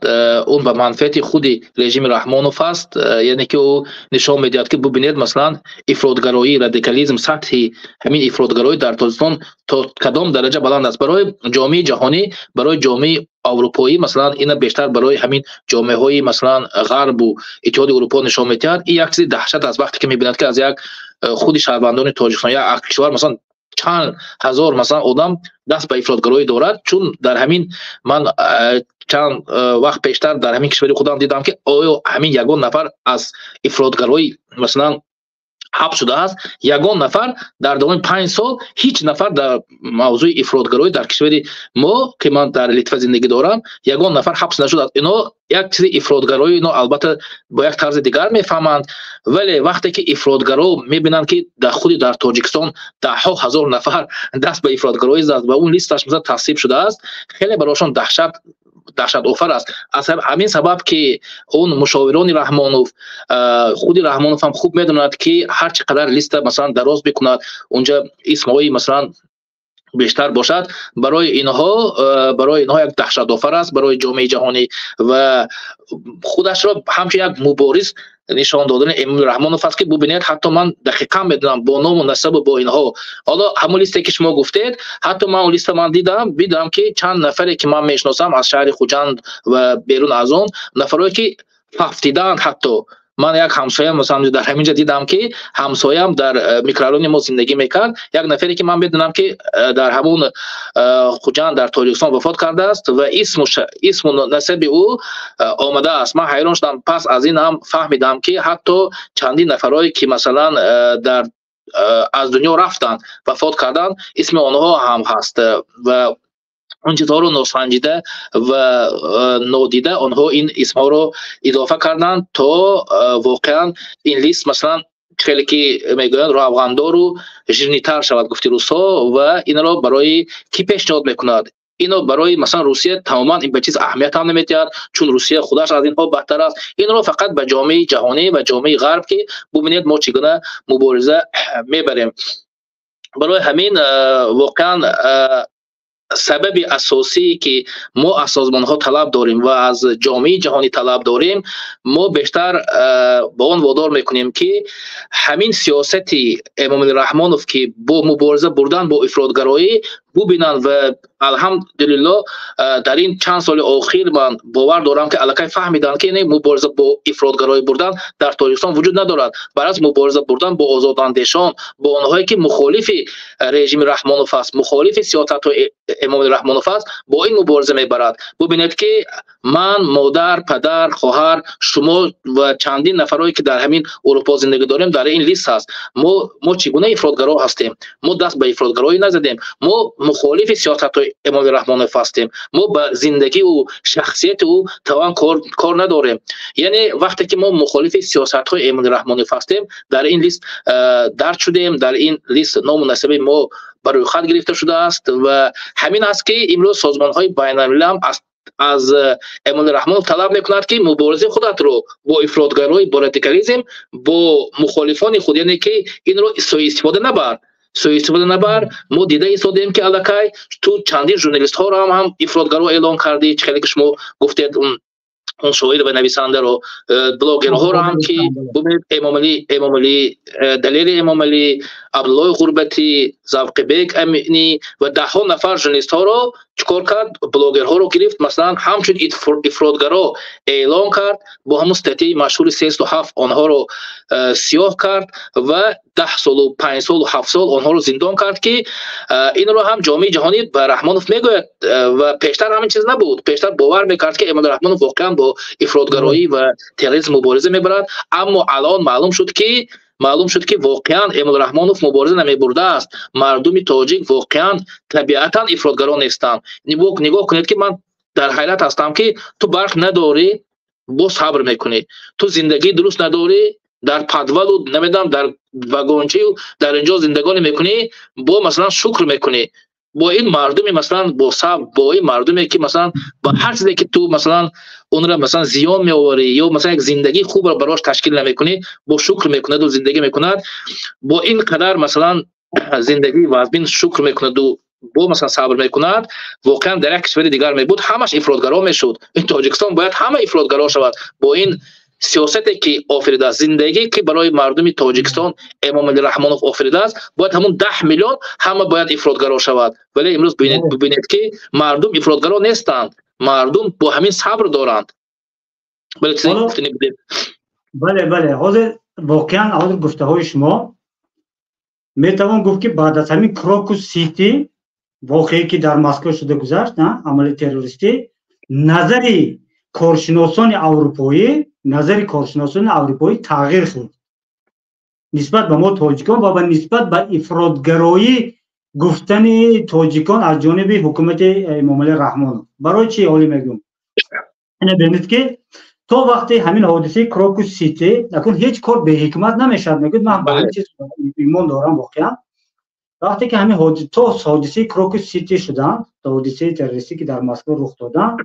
Speaker 2: он ба манфиати худи режими Раҳмонов аст, яъне ки ӯ нишон медиҳад, ки бубинед, масалан, ифротгароӣ, радикализм, сатҳи ҳамин ифротгароӣ дар Тоҷикистон то кадом дараҷа баланд аст. Барои ҷомеаи ҷаҳонӣ, барои ҷомеаи аврупоӣ, масалан, ина бештар барои ҳамин ҷомеаҳои, масалан, Ғарбу Иттиҳоди Аврупо нишон медиҳад. Ин як чизи даҳшат аст, вақте ки мебинад, ки аз як худи шаҳрвандони Тоҷикистон, як кишвар, масалан, чанд ҳазор, масалан, одам даст ба ифротгароӣ дорад. Чун дар ҳамин ман чанд вақт пештар дар ҳамин кишвари худам дидам, ки оё ҳамин ягон нафар аз ифротгароӣ, масалан, ҳабс шудааст? Ягон нафар дар давоми 5 сол ҳеҷ нафар дар мавзӯи ифротгароӣ дар кишвари мо, ки ман дар Литва зиндагӣ дорам, ягон нафар ҳабс нашудааст. Ино як чизи ифротгароӣ, ино албатта бо як тарзи дигар мефаҳманд, вале вақте ки ифротгаро мебинанд, ки дар худи дар Тоҷикистон даҳҳо ҳазор нафар даст ба ифротгароӣ зад ва он листаш, масалан, тасвиб шудааст, хеле барошон даҳшатофар аст. Аз ҳамин сабаб ки он мушовирони Раҳмонов, худи Раҳмонов ҳам хуб медонад, ки ҳар чӣ қадар листа, масалан, дароз бикунад, унҷа исмҳои, масалан, Бештар бошад, барои инҳо як даҳшатофар аст барои ҷомеаи ҷаҳонӣ. Ва худашро ҳамчун як мубориз нишон додани Эмомалӣ Раҳмонов аст, ки бубинед, ҳатто ман дақиқан медонам бо ному насабу бо инҳо. Ҳоло ҳамон листе, ки шумо гуфтед, ҳатто ман он листа ман дидам, ки чанд нафаре, ки ман мешиносам аз шаҳри Хуҷанд ва берун аз он, нафарое, ки фавтидаанд. Ҳатто ман як ҳамсоям, масалан, дар ҳамин ҷо дидам, ки ҳамсоям дар микрорайони мо зиндагӣ мекард, як нафаре, ки ман медонам, ки дар ҳамун Хуҷанд, дар Тоҷикистон вафот кардааст ва исму насаби ӯ омадааст. Ман ҳайрон шудам. Пас аз ин ҳам фаҳмидам, ки ҳатто чандин нафарое, ки масалан дар аз дунё рафтанд, вафот карданд, исми онҳо ҳам ҳаст. Ва он чизҳоро носанҷида ва нодида онҳо ин исмҳоро илова карданд, то воқеан ин лист, масалан, хеле ки мегӯянд, равғандору жирный тар шавад, гуфти русҳо. Ва инро барои кӣ пешниҳод мекунад? Ино барои, масалан, Русия тамоман ин ба чиз аҳамият ҳам намедиҳад, чун Русия худаш аз инҳо бадтар аст. Инро фақат ба ҷомеаи ҷаҳонӣ ва ҷомеаи Ғарб, ки бубинед, мо чӣ гуна мубориза мебарем. Барои ҳамин воқеан сабаби асосие, ки мо аз созмонҳо талаб дорем ва аз ҷомеаи ҷаҳонӣ талаб дорем, мо бештар ба он водор мекунем, ки ҳамин сиёсати Эмомалӣ Раҳмонов, ки бо мубориза бурдан бо ифротгароӣ бубинанд. Ва алҳамдулилло, дар ин чанд соли охир ман бовар дорам, ки аллакай фаҳмиданд, ки мубориза бо ифротгароӣ бурдан дар Тоҷикистон вуҷуд надорад. Баръакс, мубориза бурдан бо озодандешон, бо онҳое, ки мухолифи режими Раҳмонов аст, мухолифи сиёсатҳои Эмомалӣ Раҳмонов аст, бо ин мубориза мебарад. Бубинед, ки ман, модар, падар, хоҳар, шумо ва чандин нафарое, ки дар ҳамин Урупо зиндагӣ дорем, дар ин лист ҳаст. Мо чӣ гуна ифротгаро ҳастем? Мо даст ба ифротгароӣ назадем. Мо мухолифи сиёсатҳои Эмомалӣ Раҳмонов ҳастем. Мо ба зиндагии ӯ, шахсияти ӯ тавон кор надорем. Яъне вақте ки мо мухолифи сиёсатҳои Эмомалӣ Раҳмонов ҳастем, дар ин лист дарҷ шудем, дар ин лист ному насаби мо ба рӯйхат гирифта шудааст. Ва ҳамин аст, ки имрӯз созмонҳои байналмилалӣ ҳам аз Эмомалӣ Раҳмонов талаб мекунад, ки муборизаи худатро бо ифротгароӣ, бо радикализм, бо мухолифони худ, яъне ки инро суистифода набар, суистифода набар. Мо дида истодем, ки аллакай ту чандин журналистҳоро ҳам ифротгаро эълон кардӣ, чӣ хеле ки шумо гуфтед, он шоир ва нависандаро, блогерҳоро ҳам, ки бубинед, Эмомалӣ, Далери Эмомалӣ, Абдуллои Ғурбатӣ, Завқибек Аминӣ ва даҳҳо нафар журналистҳоро чӣ кор кард? Блогерҳоро гирифт, масалан, ҳамчун ифротгаро эълон кард, бо ҳамун статья и машҳури 307 онҳоро сиёҳ кард ва 10 солу 5 солу 7 сол онҳоро зиндон кард, ки инро ҳам ҷомеаи ҷаҳонӣ ба Раҳмонов мегӯяд. Ва пештар ҳамин чиз набуд. Пештар бовар мекард, ки Эмомалӣ Раҳмонов воқеан бо ифротгароӣ ва терроризм мубориза мебарад, аммо алон маълум шуд, ки воқеан Эмомалӣ Раҳмонов мубориза намебурдааст. Мардуми тоҷик воқеан табиатан ифротгаро нестанд. Нигоҳ кунед, ки ман дар ҳайрат ҳастам, ки ту барқ надорӣ, боз сабр мекунӣ, ту зиндагии дуруст надорӣ, дар подвал у, намедонам, дар вагончию дар инҷо зиндагонӣ мекунӣ, бо, масалан, шукр мекунӣ. Бо ин мардуме, масалан, бо сабр, бо ин мардуме, ки, масалан, ба ҳар чизе, ки ту, масалан, онро, масалан, зиён меоварӣ ё, масалан, як зиндагии хубро барош ташкил намекунӣ, бо шукр мекунаду зиндагӣ мекунад. Бо ин қадар, масалан, зиндагии вазбин шукр мекунаду бо, масалан, сабр мекунад. Воқеан, дар як кишвари дигар мебуд, ҳамаш ифротгаро мешуд. Ин Тоҷикистон бояд ҳама ифротгаро шавад. Бо ин сиёсате, ки офаридааст, зиндагие, ки барои мардуми Тоҷикистон Эмомалӣ Раҳмонов офаридааст, бояд ҳамун 10 миллион ҳама бояд ифротгаро шавад. Вале имрӯз бибинед, ки мардум ифротгаро нестанд, мардум бо ҳамин сабр доранд. Бале, чизе гуфтанӣ будед?
Speaker 1: Бале, ҳозир воқеан ҳозир гуфтаҳои шумо метавон гуфт, ки баъд аз ҳамин Крокус Сити, воқее, ки дар Москва шуда гузашт, амали террористӣ, назари коршиносони аврупоӣ тағйир хӯрд нисбат ба мо тоҷикон ва нисбат ба ифротгароӣ гуфтани тоҷикон аз ҷониби ҳукумати Эмомалӣ Раҳмонов. Барои чӣ ҳолӣ мегӯм? Ина бинед, ки то вақте ҳамин ҳодисаи Крокус Сити, акун ҳеҷ кор беҳикмат намешавад, мегӯяд, ман ба ҳамин чиз имон дорам. Воқеан, вақте ки ҳамин то ҳодисаи Крокус Сити шуданд, то ҳодисаи террористӣ, ки дар Москва рух доданд,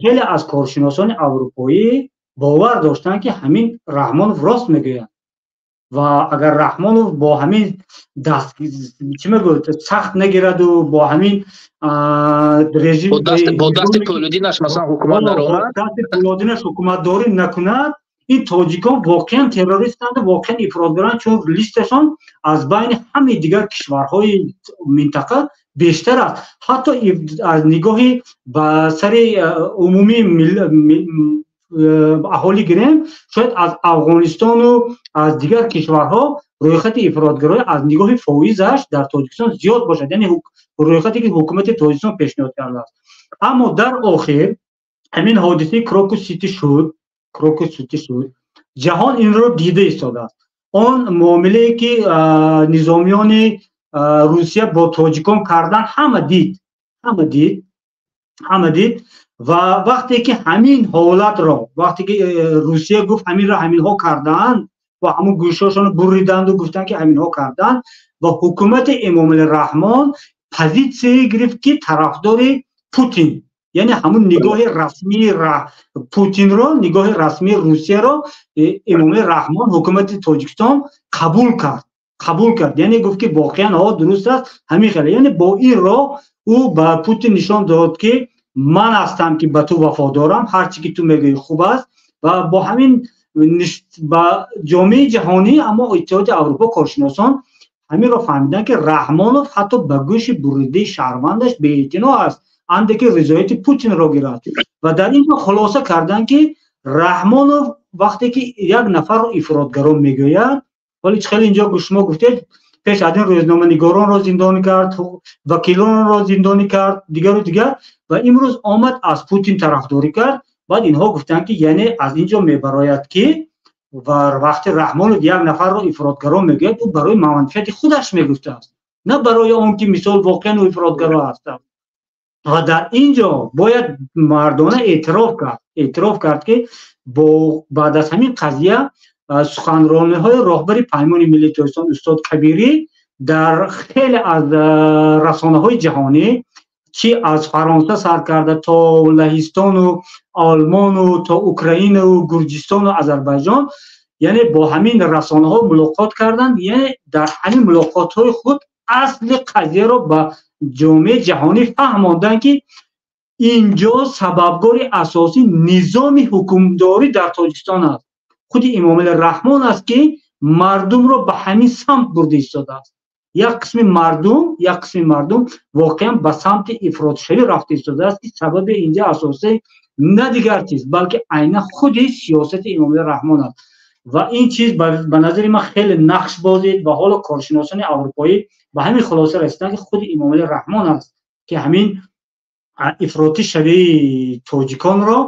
Speaker 1: хеле аз коршиносони аврупоӣ бовар доштанд, ки ҳамин Раҳмонов рост мегӯяд. Ва агар Раҳмонов бо ҳамин даст чӣ мегӯяд, сахт нагираду бо ҳамин режим,
Speaker 2: бо дасти пӯлодинаш, масалан, ҳукумат наромад,
Speaker 1: дасти пӯлодинаш ҳукуматдорӣ накунад, ин тоҷикон воқеан террористанд, воқеан ифротгаранд, чун листашон аз байни ҳамаи дигар кишварҳои минтақа бештар аст. Ҳатто аз нигоҳи ба сари умумии аҳолӣ гирем, шояд аз Афғонистону аз дигар кишварҳо рӯйхати ифротгароӣ аз нигоҳи фоизаш дар Тоҷикистон зиёд бошад, яъне рӯйхате ки ҳукумати Тоҷикистон пешниҳод кардааст. Аммо дар охир ҳамин ҳодисаи Крокус Сити шуд, Крокус Сити шуд, ҷаҳон инро дида истодааст. Он муомилае ки низомиёни Русия бо тоҷикон кардан, ҳама дид, ҳама дид, ҳама дид. Ва вақте ки ҳамин ҳолатро, вақте ки Русия гуфт, ҳаминро ҳаминҳо кардаанд, ва ҳамун гӯшҳошонро буриданду гуфтанд, ки ҳаминҳо карданд, ва ҳукумати Эмомалӣ Раҳмон позитсияе гирифт, ки тарафдори Путин, яъне ҳамун нигоҳи расмии Путинро, нигоҳи расмии Русияро Эмомалӣ Раҳмон, ҳукумати Тоҷикистон қабул кард, қабул кард, яъне гуфт, ки воқеан ҳо, дуруст аст, ҳамин хеле. Яъне бо ин роҳ ӯ ба Путин нишон дод, ки ман ҳастам, ки ба ту вафодорам, ҳар чӣ ки ту мегӯӣ, хуб аст. Ва бо ҳамин ба ҷомеаи ҷаҳонӣ, аммо Иттиҳоди Аврупо, коршиносон ҳаминро фаҳмиданд, ки Раҳмонов ҳатто ба гӯши буридаи шаҳрвандаш беэътино аст, анде ки ризояти Путинро гирад. Ва дар ин ҷо хулоса карданд, ки Раҳмонов вақте ки як нафарро ифротгаро мегӯяд, вале чӣ хеле инҷо шумо гуфтед, пеш аз ин рӯзноманигоронро зиндонӣ кард, вакилонро зиндонӣ кард, дигару дигар, ва имрӯз омад, аз Путин тарафдорӣ кард. Баъд инҳо гуфтанд, ки яъне аз ин ҷо мебарояд, ки ва вақте Раҳмонов як нафарро ифротгаро мегӯяд, ӯ барои манфиати худаш мегуфтааст, на барои он ки мисол воқеан ӯ ифротгаро ҳастад. Ва дар ин ҷо бояд мардона эътироф кард, эътироф кард, ки бо баъд аз ҳамин қазия суханрониҳои роҳбари Паймони Миллии Тоҷикистон устод Кабирӣ дар хеле аз расонаҳои ҷаҳонӣ, чи аз Фаронса сар карда то Лаҳистону Олмону то Украинау Гурҷистону Озарбайҷон, яъне бо ҳамин расонаҳо мулоқот карданд, яъне дар ҳамин мулоқотҳои худ асли қазияро ба ҷомеаи ҷаҳонӣ фаҳмонданд, ки инҷо сабабгори асосӣ низоми ҳукумдорӣ дар Тоҷикистон аст, худи Эмомалӣ Раҳмон аст, ки мардумро ба ҳамин самт бурда истодааст. Як қисми мардум, як қисми мардум воқеан ба самти ифротшавӣ рафта истодааст, ки сабаби инҷа асосӣ на дигар чиз, балки айнан худи сиёсати Эмомалӣ Раҳмон аст. Ва ин чиз ба назари ман хеле нақш бозид. Ва ҳоло коршиносони аврупоӣ ба ҳамин хулоса расиданд, ки худи Эмомалӣ Раҳмон аст, ки ҳамин ифротӣ шавии тоҷиконро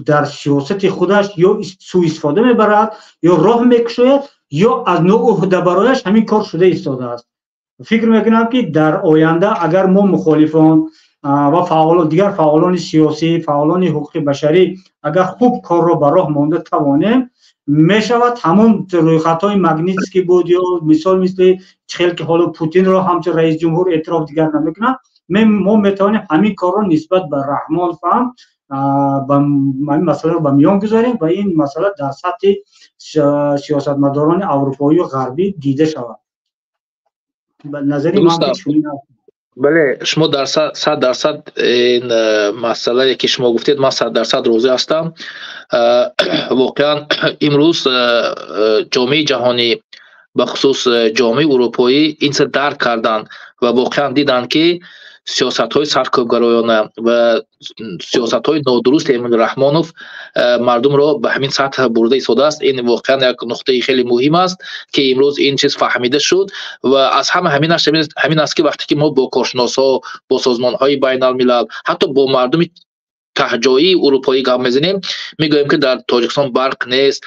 Speaker 1: дар сиёсати худаш ё сӯистифода мебарад, ё роҳ мекушояд, ё аз ноуҳдабарояш ҳамин кор шуда истодааст. Фикр мекунам, ки дар оянда агар мо мухолифон ва фаъолон, дигар фаъолони сиёсӣ, фаъолони ҳуқуқи башарӣ агар хуб корро ба роҳ монда тавонем, мешавад ҳамон рӯйхатҳои Магнитский буд ё мисол мисли чихел ки ҳоло Путинро ҳамчун раис ҷумҳур эътироф дигар намекунад, мо метавонем ҳамин корро нисбат ба Раҳмон фаҳм ба ҳамин масъаларо ба миён гузорем ва ин масъала дар сатҳи сиёсатмадорони аврупоию ғарбӣ дида шавад. Назари ман чунин аст.
Speaker 2: Бале, шумо дар 100% ин масъалае, ки шумо гуфтед, ман 100% розӣ ҳастам. Воқеан имрӯз ҷомеаи ҷаҳонӣ, бахусус ҷомеаи урупоӣ, ин чиз дарк карданд ва воқеан диданд, ки сиёсатҳои саркӯбгароёна ва сиёсатҳои нодурусти Эмомалӣ Раҳмонов мардумро ба ҳамин сатҳ бурда истодааст. Ин воқеан як нуқтаи хеле муҳим аст, ки имрӯз ин чиз фаҳмида шуд. Ва аз ҳама ҳаминаш ҳамин аст, ки вақте ки мо бо коршиносҳо, бо созмонҳои байналмилал, ҳатто бо мардуми таҳҷоии урупоӣ гап мезанем, мегӯем, ки дар Тоҷикистон барқ нест,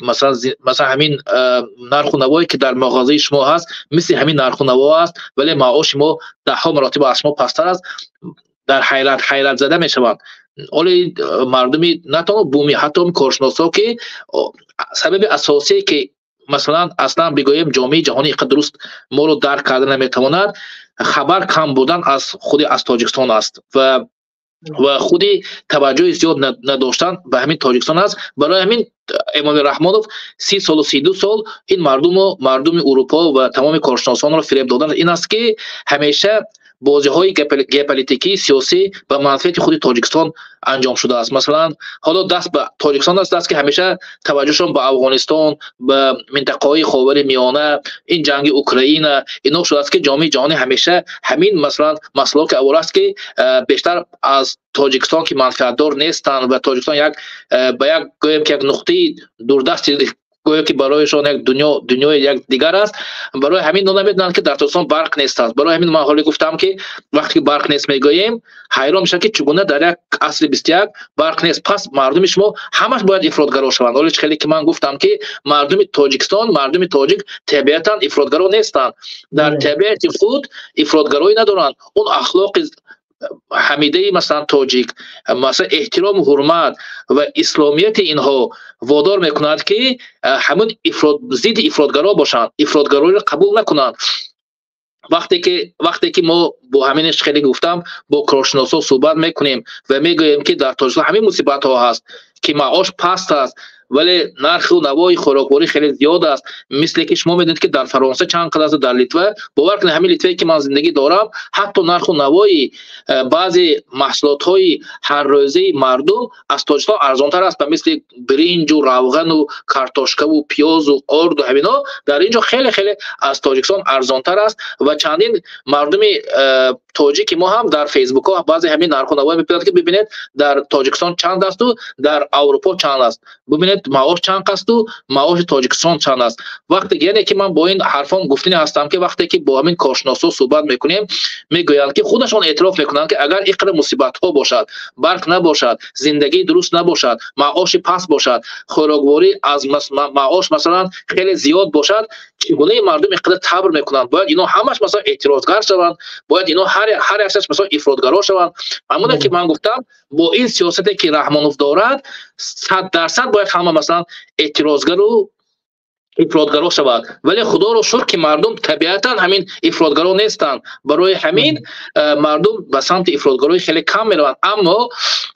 Speaker 2: масалан, ҳамин нарху навое, ки дар мағозаи шумо ҳаст, мисли ҳамин нарху наво аст, вале маоши мо даҳҳо маротиба аз шумо пасттар аст, дар ҳайрат, ҳайратзада мешаванд. Оли мардуми на танҳо бумӣ, ҳатто коршиносҳо, ки сабаби асосие, ки масалан, аслан бигӯем, ҷомеаи ҷаҳонӣ инқадр дуруст моро дарк карда наметавонад, хабар кам будан аз худи аз Тоҷикистон аст. Ва Ва худи таваҷҷӯҳи зиёд надоштан ба ҳамин Тоҷикистон аст. Барои ҳамин Эмомалӣ Раҳмонов 30 солу 32 сол ин мардуму мардуми Урупо ва тамоми коршиносонро фиреб додан ин аст, ки ҳамеша бозиҳои геополитикии сиёсӣ ба манфиати худи Тоҷикистон анҷом шудааст. Масалан, ҳоло даст ба Тоҷикистон аст, даст ки ҳамеша таваҷҷӯҳшон ба Афғонистон, ба минтақаҳои Ховари Миёна, ин ҷанги Украина, ино шудааст, ки ҷомеаи ҷаҳонӣ ҳамеша ҳамин, масалан, масъалаҳо ки аввал аст, ки бештар аз Тоҷикистон ки манфиатдор нестанд ва Тоҷикистон як ба як, гӯем ки, як нуқтаи дурдасти, гӯё ки барояшон як дунё, дунёи як дигар аст. Барои ҳамин намедонанд, ки дар Тоҷикистон барқ нест аст. Барои ҳамин ман ҳоле гуфтам, ки вақте ки барқ нест мегӯем, ҳайрон мешавад, ки чӣ гуна дар як асри 21 барқ нест, пас мардуми шумо ҳамаш бояд ифротгаро шаванд. Ҳоле хеле ки ман гуфтам, ки мардуми Тоҷикистон, мардуми тоҷик табиатан ифротгаро нестанд, дар табиати худ ифротгароӣ надоранд. Он ахлоқи ҳамидаи, масалан, тоҷик, масалан, эҳтирому ҳурмат ва исломияти инҳо водор мекунад, ки ҳамун зидди ифротгаро бошанд, ифротгароиро қабул накунанд. Вақте ки мо бо ҳамин хеле гуфтам, бо коршиносҳо суҳбат мекунем ва мегӯем, ки дар Тоҷикистон ҳамин мусибатҳо ҳаст, ки маош паст аст, вале нарху навои хӯрокворӣ хеле зиёд аст. Мисле ки шумо медонед, ки дар Фаронса чанд қадр аст, дар Литва. Бовар кунед, ҳамин Литвае ки ман зиндагӣ дорам, ҳатто нарху навои баъзе маҳсулотҳои ҳаррӯзаи мардум аз Тоҷикистон арзонтар аст, ба мисли биринҷу равғану картошкаву пиёзу орду. Ҳамино дар ин ҷо хеле хеле аз Тоҷикистон арзонтар аст. Ва чандин мардуми тоҷики мо ҳам дар Фейсбукҳо баъзе ҳамин нарху навои мепӯянд, ки бибинед, дар Тоҷикистон чанд асту дар Аврупо чанд аст, бибинед, маош чанд асту маоши Тоҷикистон чанд аст. Вақте, яъне ки ман бо ин ҳарфон гуфтани ҳастам, ки вақте ки бо ҳамин коршиносҳо суҳбат мекунем, мегӯянд, ки худашон эътироф мекунанд, ки агар ин қадар мусибатҳо бошад, барқ набошад, зиндагии дуруст набошад, маоши паст бошад, хӯрокворӣ аз маош, масалан, хеле зиёд бошад, чӣ гунаи мардум ин қадар сабр мекунанд? Бояд ино ҳамаш, масалан, эътирозгар шаванд, бояд ино ҳар якшаш, масалан, ифротгаро шаванд. Ҳамоне ки ман гуфтам, бо ин сиёсате ки Раҳмонов дорад, 100% бояд ҳама, масалан, эътирозгару ифротгаро шавад. Вале худоро шукр, ки мардум табиатан ҳамин ифротгаро нестанд. Барои ҳамин мардум ба самти ифротгароӣ хеле кам мераванд.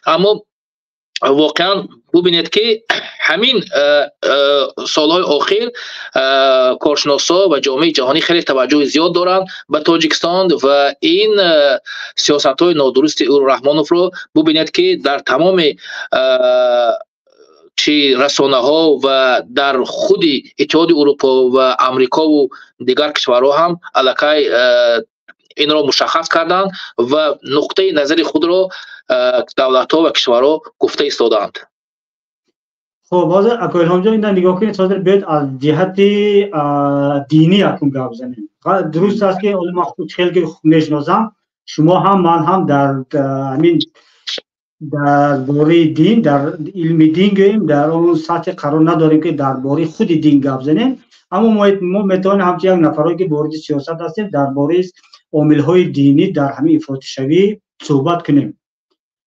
Speaker 2: Аммо воқеан бубинед, ки ҳамин солҳои охир коршиносҳо ва ҷомеаи ҷаҳонӣ хеле таваҷҷӯҳи зиёд доранд ба Тоҷикистон ва ин сиёсатҳои нодурусти ӯ Раҳмоновро бубинед, ки дар тамоми чи расонаҳо ва дар худи Иттиҳоди Урупо ва Амрикову дигар кишварҳо ҳам аллакай инро мушаххас карданд ва нуқтаи назари худро давлатҳо ва кишварҳо гуфта истодаанд.
Speaker 1: Хуб, ҳозир, ака Илҳомҷон, ина нигоҳ кунед, ҳозир биёед аз ҷиҳати динӣ акун гап занем. Дуруст аст, ки ҳоло ман худ хеле мешиносам, шумо ҳам, ман ҳам дар ҳамин дар бораи дин, дар илми дин гӯем, дар он сатҳе қарор надорем, ки дар бораи худи дин гап занем. Аммо мо метавонем ҳамчун як нафарое ки вориди сиёсат ҳастем, дар бораи омилҳои динӣ дар ҳамин ифротишавӣ суҳбат кунем.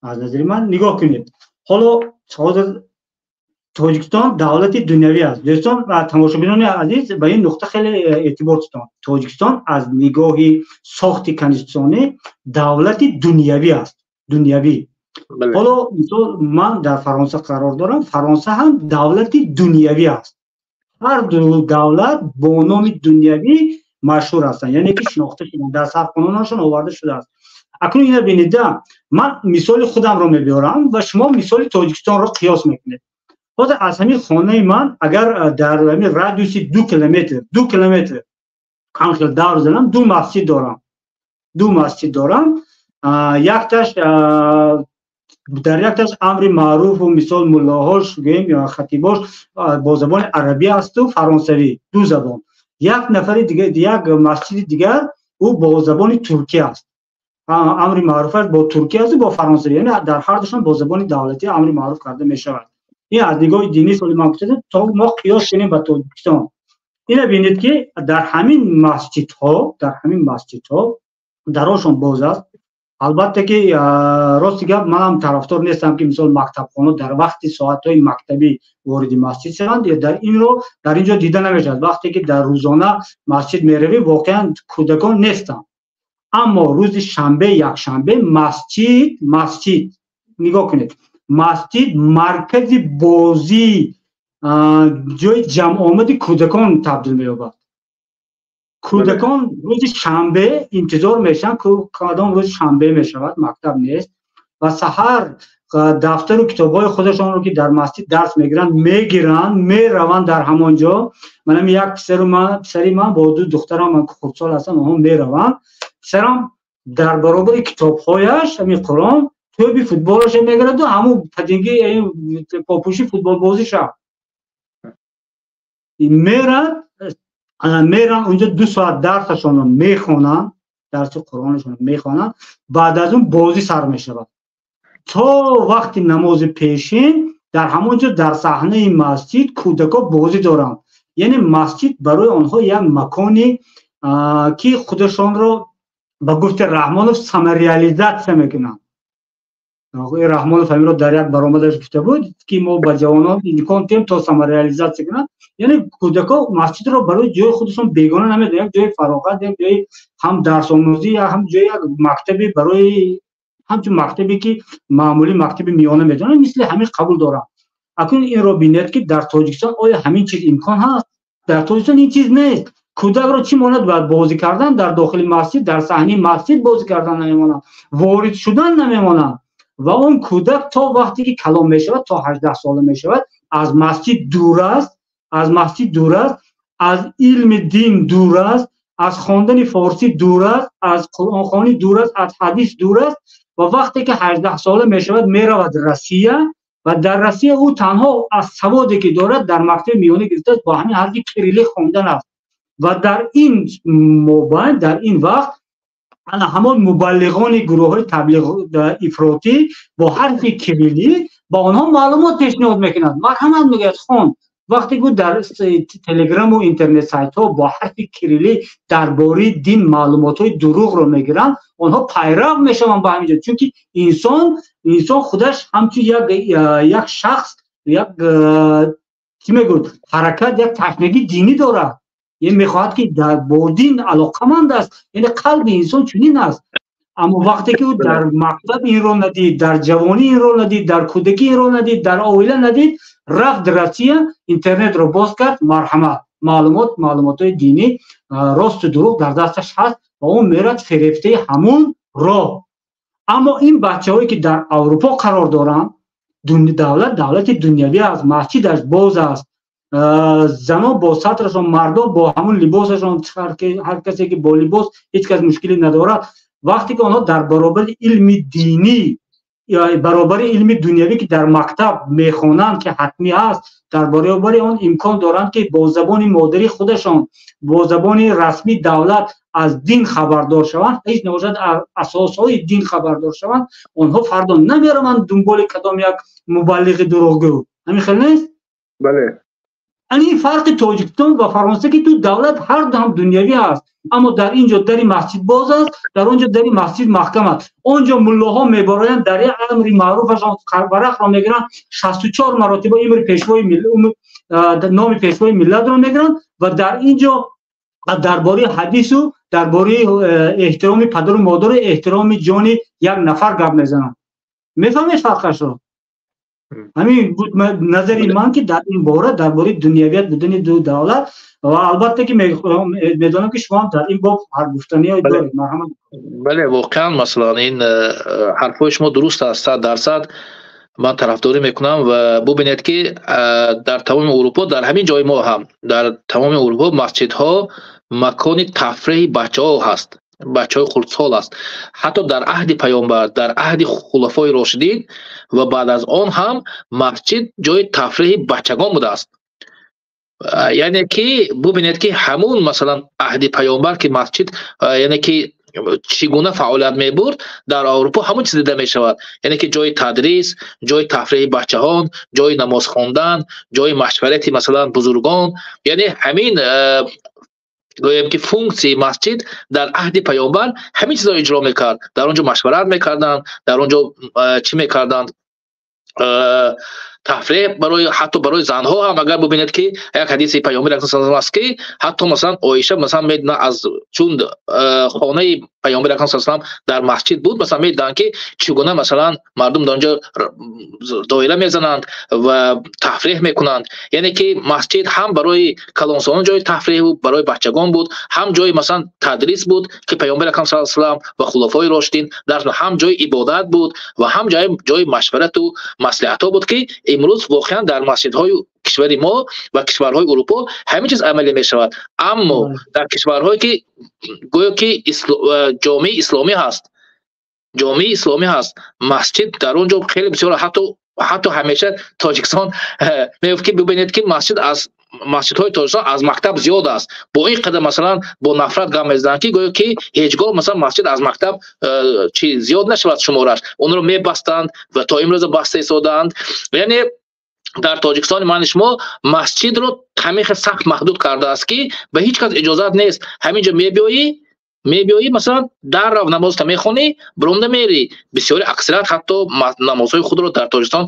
Speaker 1: Аз назари ман, нигоҳ кунед, ҳоло ҳозир Тоҷикистон давлати дунявӣ аст. Дӯстон ва тамошобинони азиз, ба ин нуқта хеле эътибор тутон. Тоҷикистон аз нигоҳи сохти конститутсионӣ давлати дунявӣ аст, дунявӣ. Ҳоло, мисол, ман дар Фаронса қарор дорам, Фаронса ҳам давлати дунявӣ аст. Ҳар ду давлат бо номи дунявӣ машҳур ҳастанд, яъне ки шинохта шуданд, дар сарқонунашон оварда шудааст. Акнун ина бинеда, ман мисоли худамро мебиёрам ва шумо мисоли Тоҷикистонро қиёс мекунед. Ҳозир аз ҳамин хонаи ман агар дар ҳамин радиуси 2 километр, 2 километр ҳамхел давр занам, ду масҷид дорам, ду масҷид дорам. Якташ, дар якташ амри маъруфу, мисол, муллоҳош, гӯем, хатибош бо забони арабӣ асту фаронсавӣ, ду забон. Як нафари дигар, як масҷиди дигар, ӯ бо забони туркӣ аст, амри маъруфаш бо туркӣ асту бо фаронсавӣ, яъне дар ҳар душон бо забони давлатӣ амри маъруф карда мешавад. Ин аз нигоҳи динӣ соли ман гуфтам, то мо қиёс кунем ба Тоҷикистон. Ина бинед, ки дар ҳамин масҷидҳо, дар ҳамин масҷидҳо дарошон боз аст. Албатта ки, рости гап, манам тарафдор нестам, ки, мисол, мактабхона дар вақти соатҳои мактабӣ вориди масҷид шаванд. Дар инро дар ин ҷо дида намешавад. Вақте ки дар рӯзона масҷид меравӣ, воқеан кӯдакон нестанд. Аммо рӯзи шанбе, якшанбе масҷид, нигоҳ кунед, масҷид маркази бозӣ, ҷои ҷамъомади кӯдакон табдил меёбад. Кӯдакон рӯзи шанбе интизор мешаванд, кадом рӯзи шанбе мешавад, мактаб нест, ва саҳар дафтару китобҳои худашонро, ки дар масҷид дарс мегиранд, мегиранд, мераванд дар ҳамон ҷо. Манам як писари ман бо ду духтарам, ман хурдсол ҳастам, онҳо мераванд. Писарам дар баробари китобҳояш ҳамин Қуръон, тӯби футболаша мегираду ҳамун падинги попӯши футболбозиша мерад. Меранд унҷо, 2 соат дарсашонро мехонанд, дарси Қуръонашонро мехонанд, баъд аз он бозӣ сар мешавад то вақти намози пешин. Дар ҳамон ҷо, дар саҳнаи масҷид, кӯдако бозӣ доранд. Яъне масҷид барои онҳо як макони, ки худашонро, ба гуфти Раҳмонов, самореализация мекунанд. Раҳмонов ҳаминро дар як баромадаш гуфта буд, ки мо ба ҷавонон имкон диҳем то самореализация кунанд. Яъне кӯдако масҷидро барои ҷои худашон бегона намедонанд, як ҷои фароғат, як ҷои ҳам дарсомӯзӣ, ҳам ҷои як мактаби, барои ҳамчун мактабе, ки маъмулӣ мактаби миёна медонанд, мисли ҳамин қабул доранд. Акнун инро бинед, ки дар Тоҷикистон оё ҳамин чиз имкон ҳаст? Дар Тоҷикистон ин чиз нест. Кӯдакро чӣ монад ба бозӣ кардан дар дохили масҷид, дар саҳнаи масҷид бозӣ кардан намемонад, ворид шудан намемонад. Ва он кӯдак то вақте ки калон мешавад, то 18 сола мешавад, аз масҷид дур аст, аз масҷид дур аст, аз илми дин дур аст, аз хондани форсӣ дур аст, аз қуръонхонӣ дур аст, аз ҳадис дур аст. Ва вақте ки 18 сола мешавад, меравад Россия ва дар Россия ӯ танҳо аз саводе, ки дорад, дар мактаби миёна гирифтааст, бо ҳамин ҳарфи кириллӣ хондан аст. Ва дар ин мобайн, дар ин вақт, ана ҳамон мубаллиғони гурӯҳҳои таблиғ ифротӣ бо ҳарфи кириллӣ ба онҳо маълумот пешниҳод мекунанд. Марҳамат, мегӯяд, хон. Вақте ки дар телеграму интернет сайтҳо бо ҳарфи кириллӣ дар бораи дин маълумотҳои дурӯғро мегиранд, онҳо пайрав мешаванд ба ҳамин ҷо, чунки инсон худаш ҳамчун як шахс, як, чӣ мегӯд, ҳаракат, як ташнагии динӣ дорад, яъне мехоҳад, ки бо дин алоқаманд аст, яъне қалби инсон чунин аст. Аммо вақте ки ӯ дар мактаб инро надид, дар ҷавонӣ инро надид, дар кӯдакӣ инро надид, дар оила надид, рафт Россия, интернетро боз кард, марҳамат, маълумот, маълумотҳои динӣ, росту дурӯғ дар дасташ ҳаст ва ӯ мерад фирефтаи ҳамун роҳ. Аммо ин бачаҳое, ки дар Аврупо қарор доранд, давлат давлати дунявӣ аст, масҷидаш боз аст, занон бо сатрашон, мардон бо ҳамун либосашон, ҳар касе ки бо либос, ҳеҷ кас мушкилӣ надорад. Вақте ки онҳо дар баробари илми динӣ, баробари илми дунявӣ, ки дар мактаб мехонанд, ки ҳатмӣ аст, дар баробари он имкон доранд, ки бо забони модарии худашон, бо забони расмии давлат аз дин хабардор шаванд, ҳеҷ набошад, асосҳои дин хабардор шаванд, онҳо фардо намераванд дунболи кадом як мубаллиғи дурӯғгӯ. Ҳамин хел нест?
Speaker 3: Бале.
Speaker 1: Ин фарқи Тоҷикистон ва Фаронса, ки ду давлат ҳар ду ҳам дунявӣ аст, аммо дар ин ҷо дари масҷид боз аст, дар он ҷо дари масҷид маҳкам аст. Он ҷо муллоҳо мебароянд, дар як амри маъруфашон варақро мегиранд, 64 маротиба имри пешвои, номи пешвои миллатро мегиранд ва дар ин ҷо дар бораи ҳадису дар бораи эҳтироми падару модару эҳтироми ҷони як нафар гап мезананд. Мефаҳмед фарқашро? Ҳамин буд назари ман, ки дар ин бора, дар бораи дунявият будани ду давлат. Ва албатта, ки медонам, ки шумо ҳам дар ин боб гуфтаниҳое доред. Марҳамат.
Speaker 2: Бале, воқеан, масалан, ин ҳарфҳои шумо дуруст аст, 100% ман тарафдорӣ мекунам. Ва бубинед, ки дар тамоми Аврупо, дар ҳамин ҷои мо ҳам, дар тамоми Аврупо масҷидҳо макони тафреҳи бачаҳо ҳаст, бачаҳои хурдсол аст. Ҳатто дар аҳди паёмбар, дар аҳди хулафои рошидин ва баъд аз он ҳам масҷид ҷои тафреҳи бачагон будааст. Яъне ки бубинед, ки ҳамун, масалан, аҳди паёмбар, ки масҷид, яъне ки чӣ гуна фаъолият мебурд, дар Аврупо ҳамон чиз дида мешавад. Яъне ки ҷои тадрис, ҷои тафреҳи бачаҳон, ҷои намоз хондан, ҷои машварати, масалан, бузургон. Яъне ҳамин, гӯем ки, функсияи масҷид дар аҳди паёмбар ҳамин чизро иҷро мекард. Дар он ҷо машварат мекарданд, дар он ҷо чӣ мекарданд. Тафреҳ барои ҳатто барои занҳо ҳам, агар бубинед, ки як ҳадиси паёмбар акрам саллаллоҳу алайҳи васаллам аст, ки ҳатто масалан Оиша масалан медона, аз чун хонаи паёмбар акрам саллаллоҳу алайҳи васаллам дар масҷид буд, масалан медиданд, ки чӣ гуна масалан мардум дар онҷо доира мезананд ва тафреҳ мекунанд. Яъне ки масҷид ҳам барои калонсолон ҷои тафреҳ буд, барои бачагон буд, ҳам ҷои масалан тадрис буд, ки паёмбар акрам саллаллоҳу алайҳи васаллам ва хулафои рошидин дарс, ҳам ҷои ибодат буд ва ҳам ҷои машварату маслиҳатҳо буд, ки имрӯз воқеан дар масҷидҳои кишвари мо ва кишварҳои Урупо ҳамин чиз амалӣ мешавад. Аммо дар кишварҳое ки гӯё ки ҷомеаи исломӣ ҳаст, ҷомеаи исломӣ ҳаст, масҷид дар он ҷо хеле бисёр, ҳатто ҳамеша Тоҷикистон мегуфт, ки бибинед, ки масҷид аз масҷидҳои Тоҷикистон аз мактаб зиёд аст. Бо ин қадар масалан бо нафрат гап мезананд, ки гӯё ки ҳеҷ гоҳ масалан масҷид аз мактаб чи зиёд нашавад шумораш. Онро мебастанд ва то имрӯза баста истодаанд. Яъне дар Тоҷикистони мани шумо масҷидро ҳамин хел сахт маҳдуд кардааст, ки ба ҳеҷ кас иҷозат нест. Ҳамин ҷо мебиёӣ, масалан дар рав намозта мехонӣ, баромада мерӣ. Бисёри аксарият ҳатто намозҳои худро дар Тоҷикистон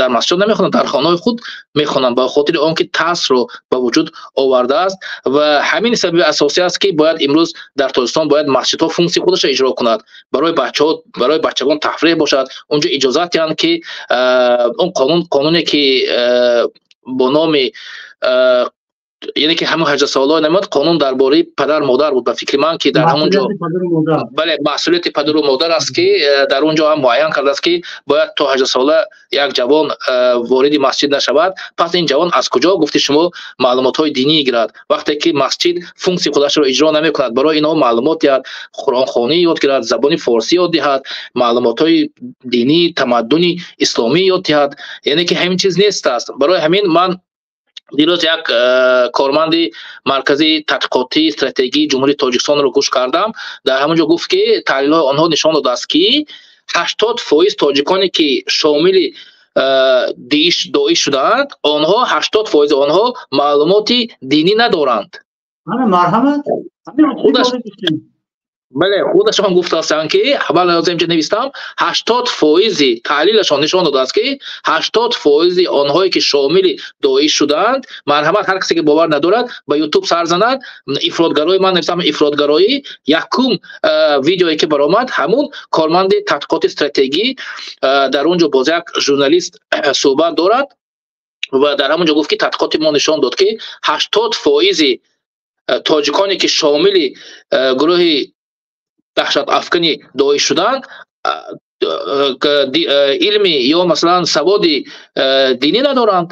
Speaker 2: дар масҷид намехонанд, дар хонаҳои худ мехонанд, ба хотири он ки тарсро ба вуҷуд овардааст. Ва ҳамин сабаби асосӣ аст, ки бояд имрӯз дар Тоҷикистон бояд масҷидҳо функсияи худашро иҷро кунад, барои бачаҳо, барои бачагон тафреҳ бошад, онҷо иҷозат диҳанд, ки он қонун, қонуне ки бо номи, яъне ки ҳамон 18 сола намод, қонун дар бораи падар модар буд, ба фикри ман, ки дар ҳамон ҷо, бале, масъулияти падару модар аст, ки дар он ҷо ҳам муайян кардааст, ки бояд то 18 сола як ҷавон вориди масҷид нашавад. Пас ин ҷавон аз куҷо, гуфти шумо, маълумотҳои динӣ гирад, вақте ки масҷид функсияи худашро иҷро намекунад, барои инҳо маълумот диҳад, қуръонхонӣ ёд гирад, забони форсӣ ёд диҳад, маълумотҳои динӣ, тамаддуни исломӣ ёд диҳад? Яъне ки ҳамин чиз нест аст. Барои ҳамин ман дирӯз як корманди Маркази тадқиқотии стратегии Ҷумҳурии Тоҷикистонро гӯш кардам. Дар ҳамон ҷо гуфт, ки таҳлилҳои онҳо нишон додааст, ки 80% тоҷиконе ки шомили Доиш шудаанд, онҳо, 80%-и онҳо маълумоти динӣ надоранд.
Speaker 1: Марҳамат.
Speaker 2: Бале, худашон гуфтаастанд, ки бале, инҷа навистам, 80%-и таҳлилашон нишон додааст, ки 80%-и онҳое ки шомили Доиш шудаанд. Марҳамат, ҳар касе ки бовар надорад, ба Ютуб сар занад, ифротгароӣ, ман навистам ифротгароӣ, якум видеое ки баромад, ҳамун корманди тадқиқоти стратегӣ дар он ҷо боз як журналист суҳбат дорад ва дар ҳамон ҷо гуфт, ки тадқиқоти мо нишон дод, ки 80%-и тоҷиконе ки шомили гурӯҳи даҳшатафкани Доиш шуданд, илми ё масалан саводи динӣ надоранд.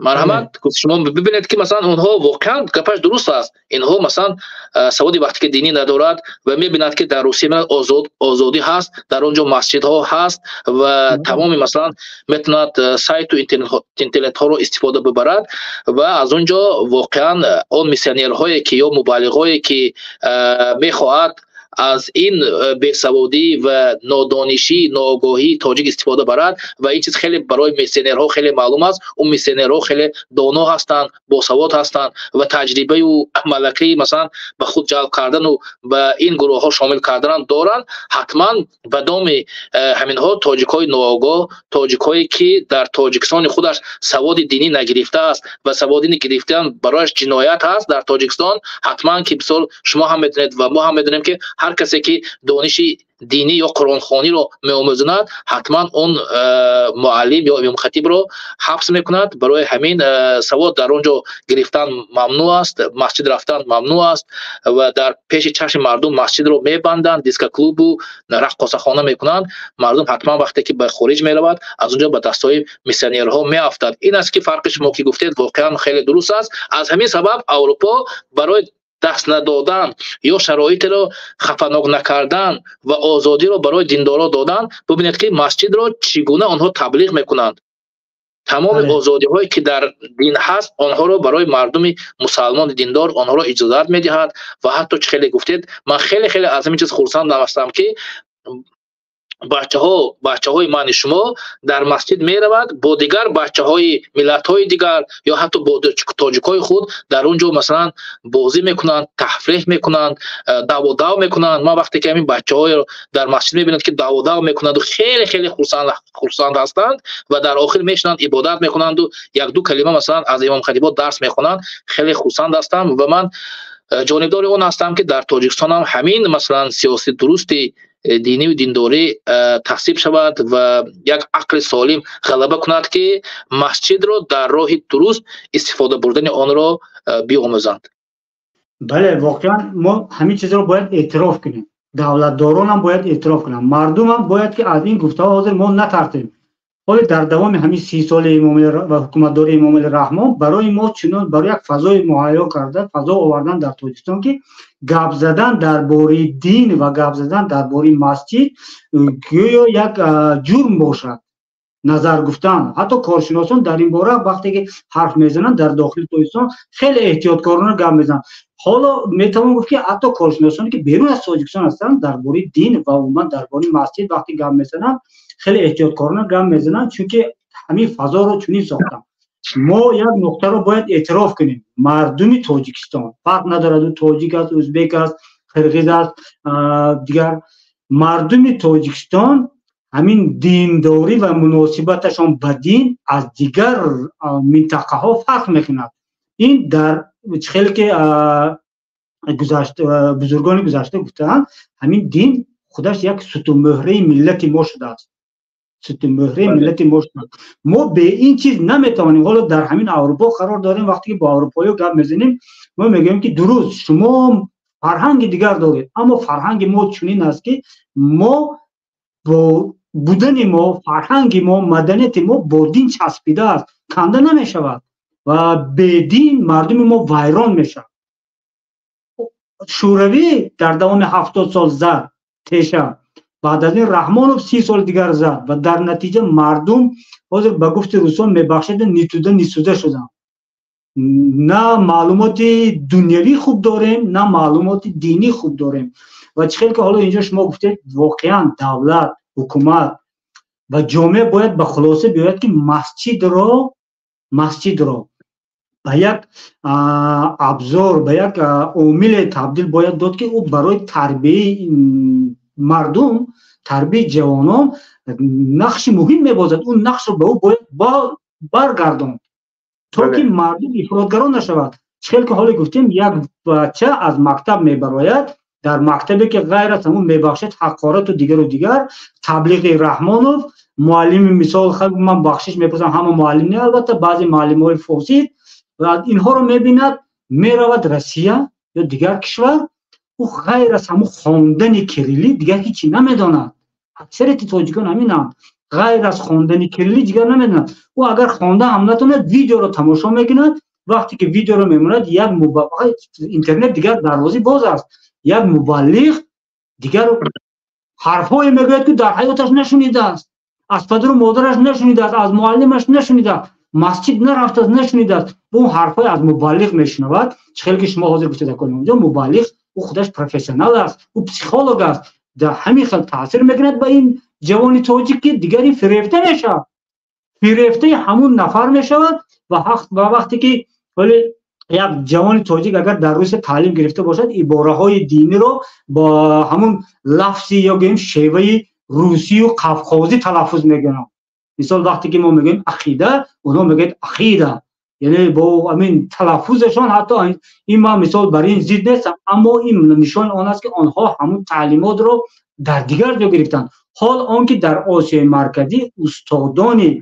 Speaker 2: Марҳамат, шумо бибинед, ки масалан онҳо воқеан гапаш дуруст аст. Инҳо масалан саводи вақте ки динӣ надорад ва мебинад, ки дар Русия озодӣ ҳаст, дар он ҷо масҷидҳо ҳаст ва тамоми масалан метавонад сайту интернетҳоро истифода бибарад ва аз он ҷо воқеан он миссионерҳое ки ё мубаллиғҳое ки мехоҳад аз ин бесаводӣ ва нодонишӣ, ноогоҳии тоҷик истифода барад. Ва ин чиз хеле барои миссионерҳо хеле маълум аст. Он миссионерҳо хеле доно ҳастанд, босавод ҳастанд ва таҷрибаю малакаи масалан ба худ ҷалб кардану ба ин гурӯҳҳо шомил карданам доранд. Ҳатман ба доми ҳаминҳо тоҷикҳои ноогоҳ, тоҷикҳое ки дар Тоҷикистони худаш саводи динӣ нагирифтааст ва саводи динӣ гирифтан барояш ҷиноят ҳаст дар Тоҷикистон. Ҳатман ки мисол шумо ҳам медонед ва мо ҳам медонем, ки ҳар касе ки дониши динӣ ё қуръонхониро меомӯзонад, ҳатман он муаллим ё имомхатибро ҳабс мекунад. Барои ҳамин савод дар он ҷо гирифтан мамнӯъ аст, масҷид рафтан мамнӯъ аст ва дар пеши чашми мардум масҷидро мебанданд, дискоклубу раққосахона мекунанд. Мардум ҳатман вақте ки ба хориҷ меравад, аз он ҷо ба дастҳои миссионерҳо меафтад. Ин аст, ки фарқи шумо ки гуфтед, воқеан хеле дуруст аст. Аз ҳамин сабаб Аврупо барои даст надодан ё шароитеро хафанок накардан ва озодиро барои диндоро додан, бубинед, ки масҷидро чӣ гуна онҳо таблиғ мекунанд. Тамоми озодиҳое ки дар дин ҳаст, онҳоро барои мардуми мусалмони диндор онҳоро иҷозат медиҳад. Ва ҳатто чӣ хеле гуфтед, ман хеле хеле аз ҳамин чиз хурсандам ҳастам, ки Бачаҳои мани шумо дар масҷид меравад, бо дигар бачаҳои миллатҳои дигар ё ҳатто бо тоҷикҳои худ дар он ҷо, масалан, бозӣ мекунанд, тафреҳ мекунанд, даводав мекунанд. Ман вақте ки ҳамин бачаҳоеро дар масҷид мебинам, ки даводав мекунанду хеле хеле хурсанд ҳастанд ва дар охир мешинанд, ибодат мекунанду якду калима, масалан, аз имомхатибо дарс мехонанд, хеле хурсанд ҳастам. Ва ман ҷонибдори он ҳастам, ки дар Тоҷикистон ҳам ҳамин, масалан, сиёсати дурусти динию диндорӣ тасдиқ шавад ва як ақли солим ғалаба кунад, ки масҷидро дар роҳи дуруст истифода бурдани онро биомӯзанд.
Speaker 1: Бале, воқеан мо ҳамин чизро бояд эътироф кунем, давлатдоронам бояд эътироф кунанд, мардумам бояд, ки аз ин гуфтаҳо ҳозир мо натарсем. Ҳоле дар давоми ҳамин 30 соли Эмомали ва ҳукуматдории Эмомали Раҳмон барои мо чунон барои як фазои муҳайё карда, фазо овардан дар Тоҷикистон, ки гап задан дар бораи дин ва гап задан дар бораи масҷид гӯё як ҷурм бошад назар гуфтан. Ҳатто коршиносон дар ин бора вақте ки ҳарф мезананд дар дохили Тоҷикистон, хеле эҳтиёткорона гап мезананд. Ҳоло метавон гуфт, ки ҳатто коршиносоне, ки берун аз Тоҷикистон ҳастанд, дар бораи дин ва умуман дар бораи масҷид вақте гап мезананд, хеле эҳтиёткорона гап мезананд, чунки ҳамин фазоро чунин сохтанд. Мо як нуқтаро бояд эътироф кунем: мардуми Тоҷикистон, фарқ надорад, ӯ тоҷик аст, ӯзбек аст, қирғиз аст, дигар, мардуми Тоҷикистон ҳамин диндорӣ ва муносибаташон ба дин аз дигар минтақаҳо фарқ мекунад. Ин дар хеле ки бузургони гузашта гуфтаанд, ҳамин дин худаш як сутунмуҳраи миллати мо шудааст, сутунмуҳраи миллати мо шудааст. Мо бе ин чиз наметавонем. Ҳоло дар ҳамин Аврупо қарор дорем. Вақте ки бо аврупоиё гап мезанем, мо мегӯем, ки дуруст, шумо фарҳанги дигар доред, аммо фарҳанги мо чунин аст, ки мо бо будани мо, фарҳанги мо, маданияти мо бо дин часпидааст, канда намешавад ва бедин мардуми мо вайрон мешавад. Шӯравӣ дар давоми 70 сол зад теша, баъд аз ин Раҳмонов 30 соли дигар зад ва дар натиҷа мардум ҳозир, ба гуфти русон, мебахшед, ни туда ни сюда шуданд. На маълумоти дунявӣ хуб дорем, на маълумоти динӣ хуб дорем. Ва чӣ хел ки ҳоло инҷо шумо гуфтед, воқеан давлат, ҳукумат ва ҷомеа бояд ба хулоса биёяд, ки масҷидро ба як абзор, ба як омиле табдил бояд дод, ки ӯ барои тарбияи мардум, тарбияи ҷавонон нақши муҳим мебозад. Он нақшро ба ӯ бояд баргардонд, то ки мардум ифротгаро нашавад. Чӣ хел ки ҳоло гуфтем, як бача аз мактаб мебарояд, дар мактабе ки ғайр аз ҳамун, мебахшед, ҳақорату дигару дигар, таблиғи Раҳмонов, муаллими, мисол, ман бахшиш мепурсам, ҳама муаллим не, албатта, баъзе муаллимҳои фосид ва инҳоро мебинад, меравад Россия ё дигар кишвар, ӯ ғайр аз ҳамун хондани кириллӣ дигар ҳечи намедонад. Аксарияти тоҷикон ҳаминанд, ғайр аз хондани кириллӣ дигар намедонад. Ӯ агар хонда ҳам натонад, видеоро тамошо мекунад. Вақте ки видеоро мемонад, як интернет дигар дарвозӣ боз аст, як мубаллиғ дигар ҳарфҳое мегӯяд, ки дар ҳаёташ нашунидааст, аз падару модараш нашунидааст, аз муаллимаш нашунидааст, масҷид нарафтааст, нашунидааст. Он ҳарфҳое аз мубаллиғ мешунавад. Чӣ хеле ки шумо ҳозир гуфтед, онҷо мубаллиғ ӯ худаш профессионал аст, ӯ психолог аст, дар ҳамин хел таъсир мекунад ба ин ҷавони тоҷик, ки дигар ин фирефта мешавад, фирефтаи ҳамун нафар мешавад. Ва вақте ки вале як ҷавони тоҷик агар дар Русия таълим гирифта бошад, ибораҳои диниро бо ҳамун лафзи ё гӯем шеваи русию қавқозӣ талаффуз мекунанд. Мисол, вақте ки мо мегӯем ақида, онҳо мегӯяд ахида, яъне бо ҳамин талаффузашон. Ҳатто ин ман, мисол, бар ин зид нестам, аммо ин нишони он аст, ки онҳо ҳамун таълимотро дар дигар ҷо гирифтанд, ҳол он ки дар Осиёи Марказӣ устодони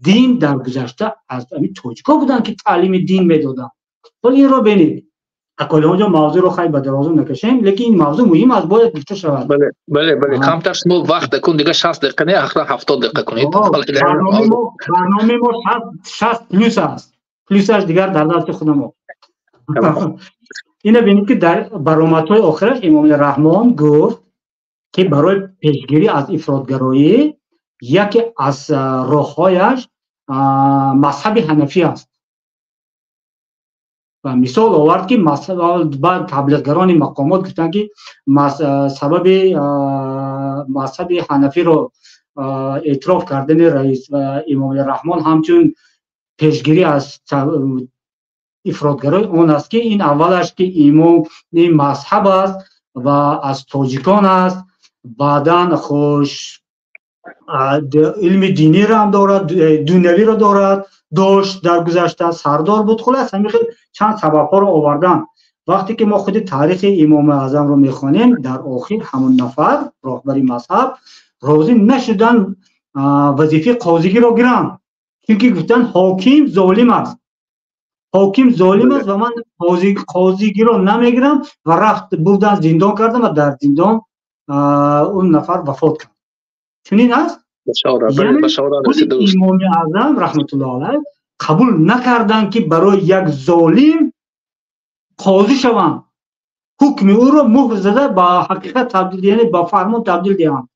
Speaker 1: дин дар гузашта аз ҳамин тоҷикҳо буданд, ки таълими дин медоданд. Ҳол инро бинед, аколиҳонҷо, мавзӯъро хай ба дарозо накашем, лекин ин мавзӯъ муҳим аст, бояд гуфта шавад.
Speaker 2: Бале, камтар шумо вақт кун, дигар 60 дақиқа не, ахра 70 дақиқа кунед.
Speaker 1: Барномаи мо 60 плюс аст, плюсаш дигар дар дасти худамо. Ина бинед, ки дар баромадҳои охираш Эмомали Раҳмон гуфт, ки барои пешгирӣ аз ифротгароӣ яке аз роҳҳояш мазҳаби ҳанафӣ аст ва мисол овард, ки баъд таблиғгарони мақомот гуфтанд, ки сабаби мазҳаби ҳанафиро эътироф кардани раис ва Эмомалӣ Раҳмон ҳамчун пешгирӣ аз ифротгароӣ он аст, ки ин аввалаш ки имоми мазҳаб аст ва аз тоҷикон аст, баъдан хуш илми диниро ҳам дорад, дунявиро дорад, дошт дар гузашта, сардор буд. Хулас, ҳамин хел чанд сабабҳоро овардан. Вақте ки мо худи таърихи Имоми Аъзамро мехонем, дар охир ҳамон нафар роҳбари мазҳаб розӣ нашуданд вазифаи қозигиро гиранд, чунки гуфтанд ҳоким золим аст, ҳоким золим аст ва ман қозигиро намегирам, ва рафт бурдан зиндон кардам ва дар зиндон он нафар вафот кард. Чунин аст? Имоми Аъзам раҳматуллоҳ алайҳ қабул накарданд, ки барои як золим қозӣ шаванд, ҳукми ӯро муҳр зада ба ҳақиқат табдил, яъне ба фармон табдил диҳанд.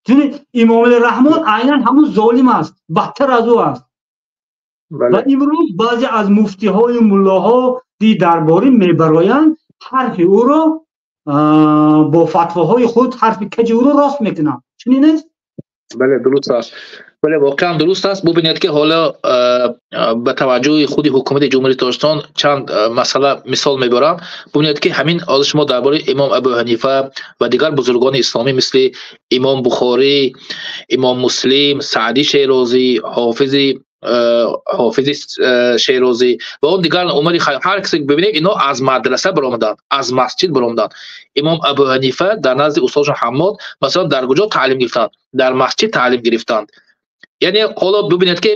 Speaker 1: Чун Эмомалӣ Раҳмон айнан ҳамун золим аст, бадтар аз ӯ аст. Ва имрӯз баъзе аз муфтиҳою муллоҳо ди дарборӣ мебароянд, ҳарфи ӯро бо фатвоҳои худ ҳарфи каҷи ӯро рост мекунанд. Чунин нест?
Speaker 2: Бале, дуруст аст. Бале, воқеан дуруст аст. Бубинед, ки ҳоло ба таваҷҷӯҳи худи ҳукумати Ҷумҳурии Тоҷикистон чанд масъала мисол мебарам. Бубинед, ки ҳамин ҳозир шумо дар бораи Имом Абу Ҳанифа ва дигар бузургони исломӣ мисли Имом Бухорӣ, Имом Муслим, Саъдӣ Шерозӣ, Ҳофизи Шерозӣ ва он дигар Умари Хайём, ҳар касе бибинед, инҳо аз мадраса баромаданд, аз масҷид баромаданд. Имом Абу Ҳанифа дар назди устодшон Ҳаммод, масалан, дар куҷо таълим гирифтанд? Дар масҷид таълим гирифтанд. Яъне ҳоло бибинед, ки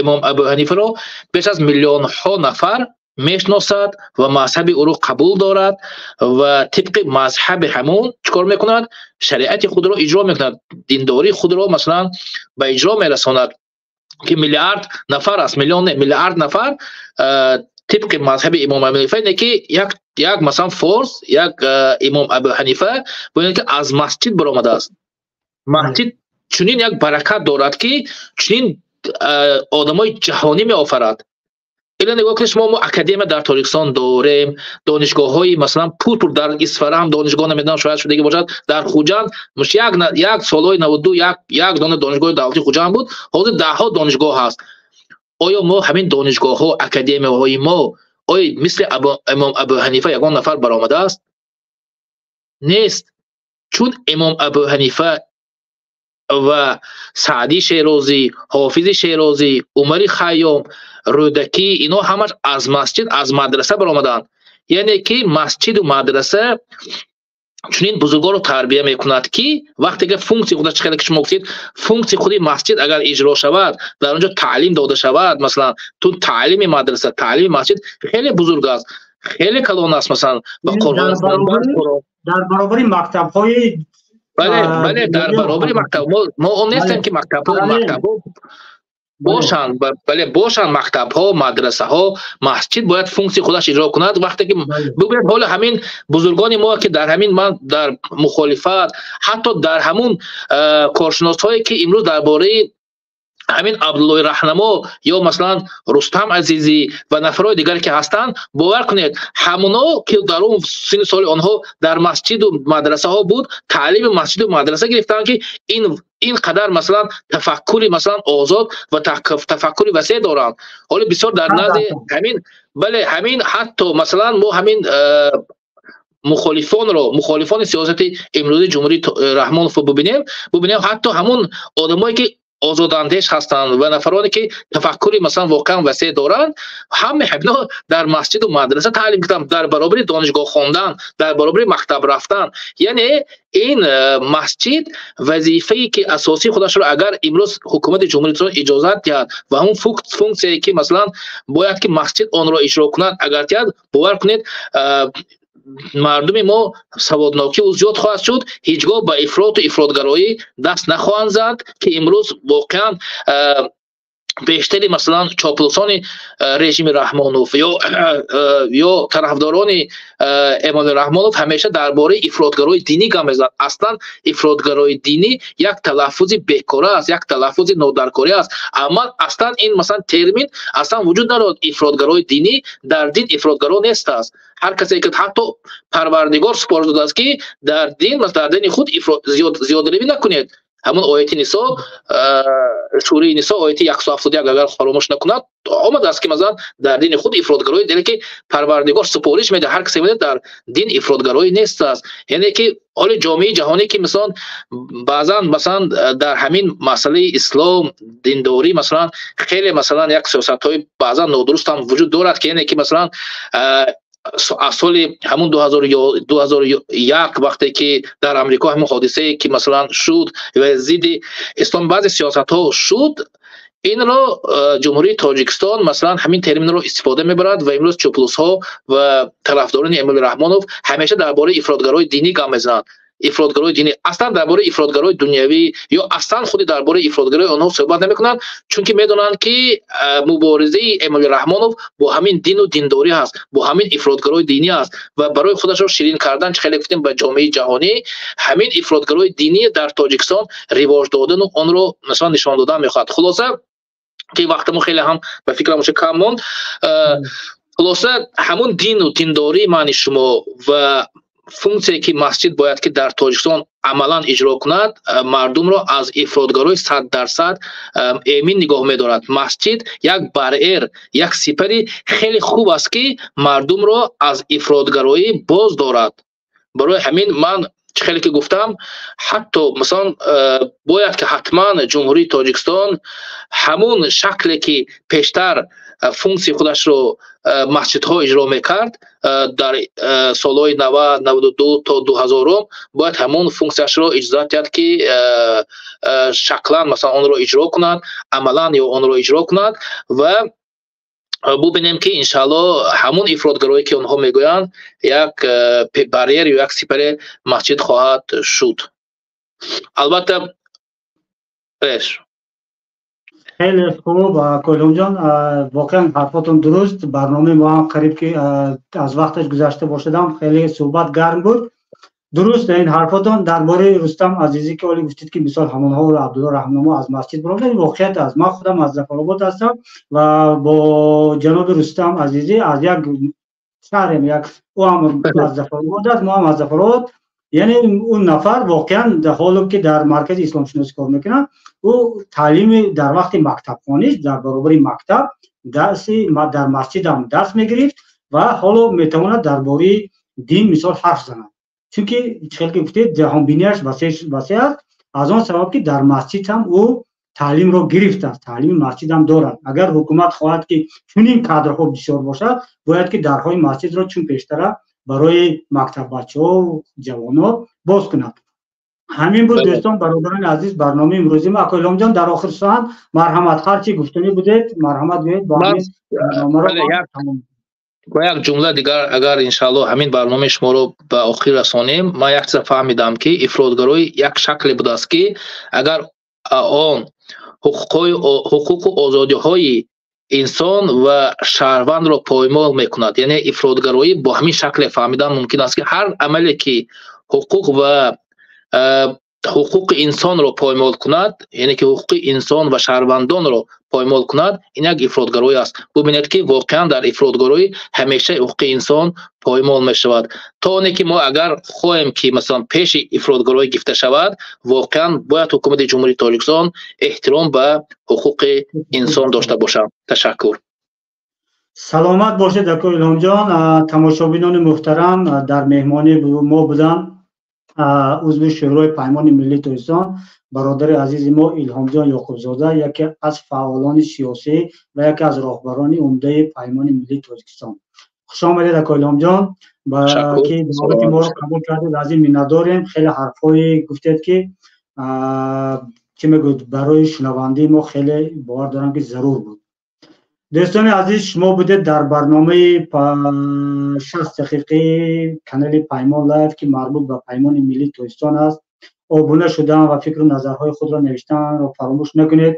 Speaker 2: Имом Абу Ҳанифаро беш аз миллионҳо нафар мешиносад ва мазҳаби ӯро қабул дорад ва тибқи мазҳаби ҳамон чӣ кор мекунад? Шариати худро иҷро мекунад, диндории худро масалан ба иҷро мерасонад, ки миллиард нафар аст, миллион не, миллиард нафар тибқи мазҳаби Имом Абу Ҳанифа, не ки як масалан форс, як Имом Абу Ҳанифа бубинед, ки аз масҷид баромадааст. Масҷид чунин як баракат дорад, ки чунин одамои ҷаҳонӣ меофарад. Ила нигоҳ кунед, шумо мо академия дар Тоҷикистон дорем, донишгоҳҳои масалан пур-пур, дар Исфара ҳам донишгоҳ намедонам шояд шудагӣ бошад, дар Хуҷанд як солҳои 92 як дона донишгоҳи давлатии Хуҷанд буд, ҳозир даҳҳо донишгоҳ ҳаст. Оё мо ҳамин донишгоҳҳо, академияҳои мо, оё мисли Имом Абу Ҳанифа ягон нафар баромадааст? Нест. Чун Имом Абу Ҳанифа ва Саъдӣ Шерозӣ, Ҳофизи Шерозӣ, Умари Хайём, Рӯдакӣ, инҳо ҳамаш аз масҷид, аз мадраса баромаданд. Яъне ки масҷиду мадраса чунин бузургоро тарбия мекунад, ки вақте ки функсияи худаш, чӣ хеле ки шумо гуфтед, функсияи худи масҷид агар иҷро шавад, дар он ҷо таълим дода шавад, масалан, ту таълими мадраса, таълими масҷид хеле бузург аст, хеле калон аст, масалан, ба Қуръон
Speaker 1: дар баробари мактабҳои
Speaker 2: бале, бале, дар баробари мактаб мо он нестем, ки мактабҳо бошанд, бале, бошанд мактабҳо, мадрасаҳо, масҷид бояд функсияи худаш иҷро кунад. Вақте ки бубинед, ҳоло ҳамин бузургони мо, ки дар ҳамин ман дар мухолифат, ҳатто дар ҳамун коршиносҳое, ки имрӯз дар бораи ҳамин Абдуллои Раҳнамо ё масалан Рустам Азизӣ ва нафарҳои дигаре, ки ҳастанд, бовар кунед, ҳамоно ки дар он синни соли онҳо дар масҷиду мадрасаҳо буд, таълими масҷиду мадраса гирифтанд, ки ин қадар масалан тафаккури масалан озод ва тафаккури васеъ доранд. Ҳоло бисёр дар назди ҳамин, бале, ҳамин ҳатто масалан мо ҳамин мухолифонро, мухолифони сиёсати имрӯзи Ҷумҳурии Раҳмоновро бубинем, ҳатто ҳамун одамое, ки озодандеш ҳастанд ва нафароне, ки тафаккури масалан воқеан васеъ доранд, ҳама ҳамино дар масҷиду мадраса таълим гирифтанд, дар баробари донишгоҳ хондан, дар баробари мактаб рафтан. Яъне ин масҷид вазифае, ки асосии худашро агар имрӯз ҳукумати Ҷумҳурии Тоҷикистон иҷозат диҳад ва ҳамун функсияе, ки масалан бояд ки масҷид онро иҷро кунад, агар диҳад, бовар кунед, мардуми мо саводнокӣ зиёд хоҳад шуд, ҳеҷ гоҳ ба ифроту ифротгароӣ даст нахоҳанд зад, ки имрӯз воқеан Бештари, масалан, чоплусони режими Раҳмонов ё тарафдорони Эмомалӣ Раҳмонов ҳамеша дар бораи ифротгарои динӣ гап мезананд. Аслан ифротгарои динӣ як талаффузи бекора аст, як талаффузи нодаркорӣ аст. Аммо аслан ин, масалан, термин аслан вуҷуд надорад. Ифротгарои динӣ, дар дин ифротгаро нест аст. Ҳар касе ки, ҳатто Парвардигор супориш додааст, ки дар дин, дар дини худ зиёдаравӣ накунед. Ҳамон ояти Нисо, сураи Нисо, ояти 171, агар фаромӯш накунад, омадааст, ки, масалан, дар дини худ ифротгароӣ, яъне ки Парвардигор супориш медиҳад, ҳар касе медиҳад, дар дин ифротгароӣ нест аст. Яъне ки ҳоли ҷомеаи ҷаҳонӣ, ки, масалан, баъзан, масалан, дар ҳамин масъалаи ислом, диндорӣ, масалан, хеле, масалан, як сиёсатҳои баъзан нодуруст ҳам вуҷуд дорад, ки яъне ки, масалан, аз соли ҳамун 2001, вақте ки дар Амрико ҳамун ҳодисае ки, масалан, шуд ва зидди ислом баъзе сиёсатҳо шуд, инро Ҷумҳурии Тоҷикистон, масалан, ҳамин терминро истифода мебарад ва имрӯз чоплусҳо ва тарафдорони Эмомалӣ Раҳмонов ҳамеша дар бораи ифротгарои динӣ гап мезананд. Ифротгарои динӣ, аслан дар бораи ифротгарои дунявӣ ё аслан худи дар бораи ифротгарои онҳо суҳбат намекунанд, чунки медонанд, ки муборизаи Эмомалӣ Раҳмонов бо ҳамин дину диндорӣ ҳаст, бо ҳамин ифротгарои динӣ аст ва барои худашро ширин кардан, чӣ хеле гуфтем, ба ҷомеаи ҷаҳонӣ ҳамин ифротгарои динӣ дар Тоҷикистон ривоҷ додану онро, масалан, нишон додан мехоҳад. Хулоса, ки вақтамо хеле ҳам, ба фикрам, боша, кам монд. Хулоса, ҳамун дину диндории маъни шумо ва функсияе ки масҷид бояд ки дар Тоҷикистон амалан иҷро кунад, мардумро аз ифротгарои 100% эмин нигоҳ медорад. Масҷид як барьер, як сипари хеле хуб аст, ки мардумро аз ифротгароӣ боз дорад. Барои ҳамин ман, чӣ хеле ки гуфтам, ҳатто, масалан, бояд ки ҳатман Ҷумҳурии Тоҷикистон ҳамун шакле ки пештар функсияи худашро масҷидҳо иҷро мекард дар солҳои 90, 92 то 2000-ум, бояд ҳамон функсияшро иҷозат диҳад, ки шаклан, масалан, онро иҷро кунад, амалан ё онро иҷро кунад ва бубинем, ки иншаалло ҳамун ифротгароӣ ки онҳо мегӯянд, як барьер ё як сипаре масҷид хоҳад шуд, албатта.
Speaker 1: Хеле хуб, Илҳомҷон, воқеан ҳарфотон дуруст. Барномаи мо ҳам қариб ки аз вақташ гузашта бошадам, хеле суҳбат гарм буд. Дуруст ин ҳарфотон дар бораи Рустам Азизӣ, ки оли гуфтед, ки мисол ҳамонҳоро Абдулло Раҳмнамо аз масҷид баромад, ин воқеият аст. Ман худам аз Зафаробод ҳастам ва бо ҷаноби Рустам Азизӣ аз як шаҳрем, як ӯ ҳам аз Зафаробод аст, мо ҳам аз Зафаробод. Яъне он нафар воқеан, ҳоло ки дар Маркази исломшиносӣ кор мекунад, ӯ таълими дар вақти мактабхониш дар баробари мактаб дарси дар масҷидам дарс мегирифт ва ҳоло метавонад дар бораи дин, мисол, ҳарф занад, чунки, хел ки гуфтед, ҷаҳонбинияш васеъ аст, аз он сабаб ки дар масҷид ҳам ӯ таълимро гирифтааст, таълими масҷид ҳам дорад. Агар ҳукумат хоҳад, ки чунин кадрҳо бисёр бошад, бояд ки дарҳои масҷидро чун пештара барои мактаббачаҳо, ҷавонҳо боз кунад. Ҳамин буд, дӯстон, бародарони азиз, барномаи имрӯзи мо. Ако Илҳомҷон, дар охир сухан, марҳамат, ҳар чи гуфтанӣ будед, марҳамат, гӯед, бо ҳамин барномаро
Speaker 2: Бо як ҷумла дигар, агар иншаалло ҳамин барномаи шуморо ба охир расонем, ман як чиза фаҳмидам, ки ифротгароӣ як шакле будааст, ки агар он ҳуқуқу озодиҳои инсон ва шаҳрвандро поймол мекунад. Яъне ифротгароӣ бо ҳамин шакле фаҳмидан мумкин аст, ки ҳар амале ки ҳуқуқ ва ҳуқуқи инсонро поймол кунад, яъне ки ҳуқуқи инсон ва шаҳрвандонро поймол кунад, ин як ифротгароӣ аст. Бубинед, ки воқеан дар ифротгароӣ ҳамеша ҳуқуқи инсон поймол мешавад. То оне ки мо агар хоҳем, ки, масалан, пеши ифротгароӣ гирифта шавад, воқеан бояд ҳукумати Ҷумҳурии Тоҷикистон эҳтиром ба ҳуқуқи инсон дошта бошад. Ташаккур.
Speaker 1: Саломат бошед, ако Илҳомҷон. Тамошобинони муҳтарам, дар меҳмонии мо буданд узви Шӯрои Паймони Миллии Тоҷикистон, бародари азизи мо Илҳомҷон Ёқубзода, яке аз фаъолони сиёсӣ ва яке аз роҳбарони умдаи Паймони Миллии Тоҷикистон. Хуш омадед, ако Илҳомҷон, ки даъвати моро қабул кардед, аз ин миннатдорем. Хеле ҳарфҳое гуфтед, ки чӣ мегӯяд, барои шунавандаи мо хеле, бовар дорам, ки зарур буд. Дӯстони азиз, шумо будед дар барномаи 60 дақиқаи канали Паймон Лайв, ки марбут ба Паймони Миллии Тоҷикистон аст. Обуна шудан ва фикру назарҳои худро навиштанро фаромӯш накунед.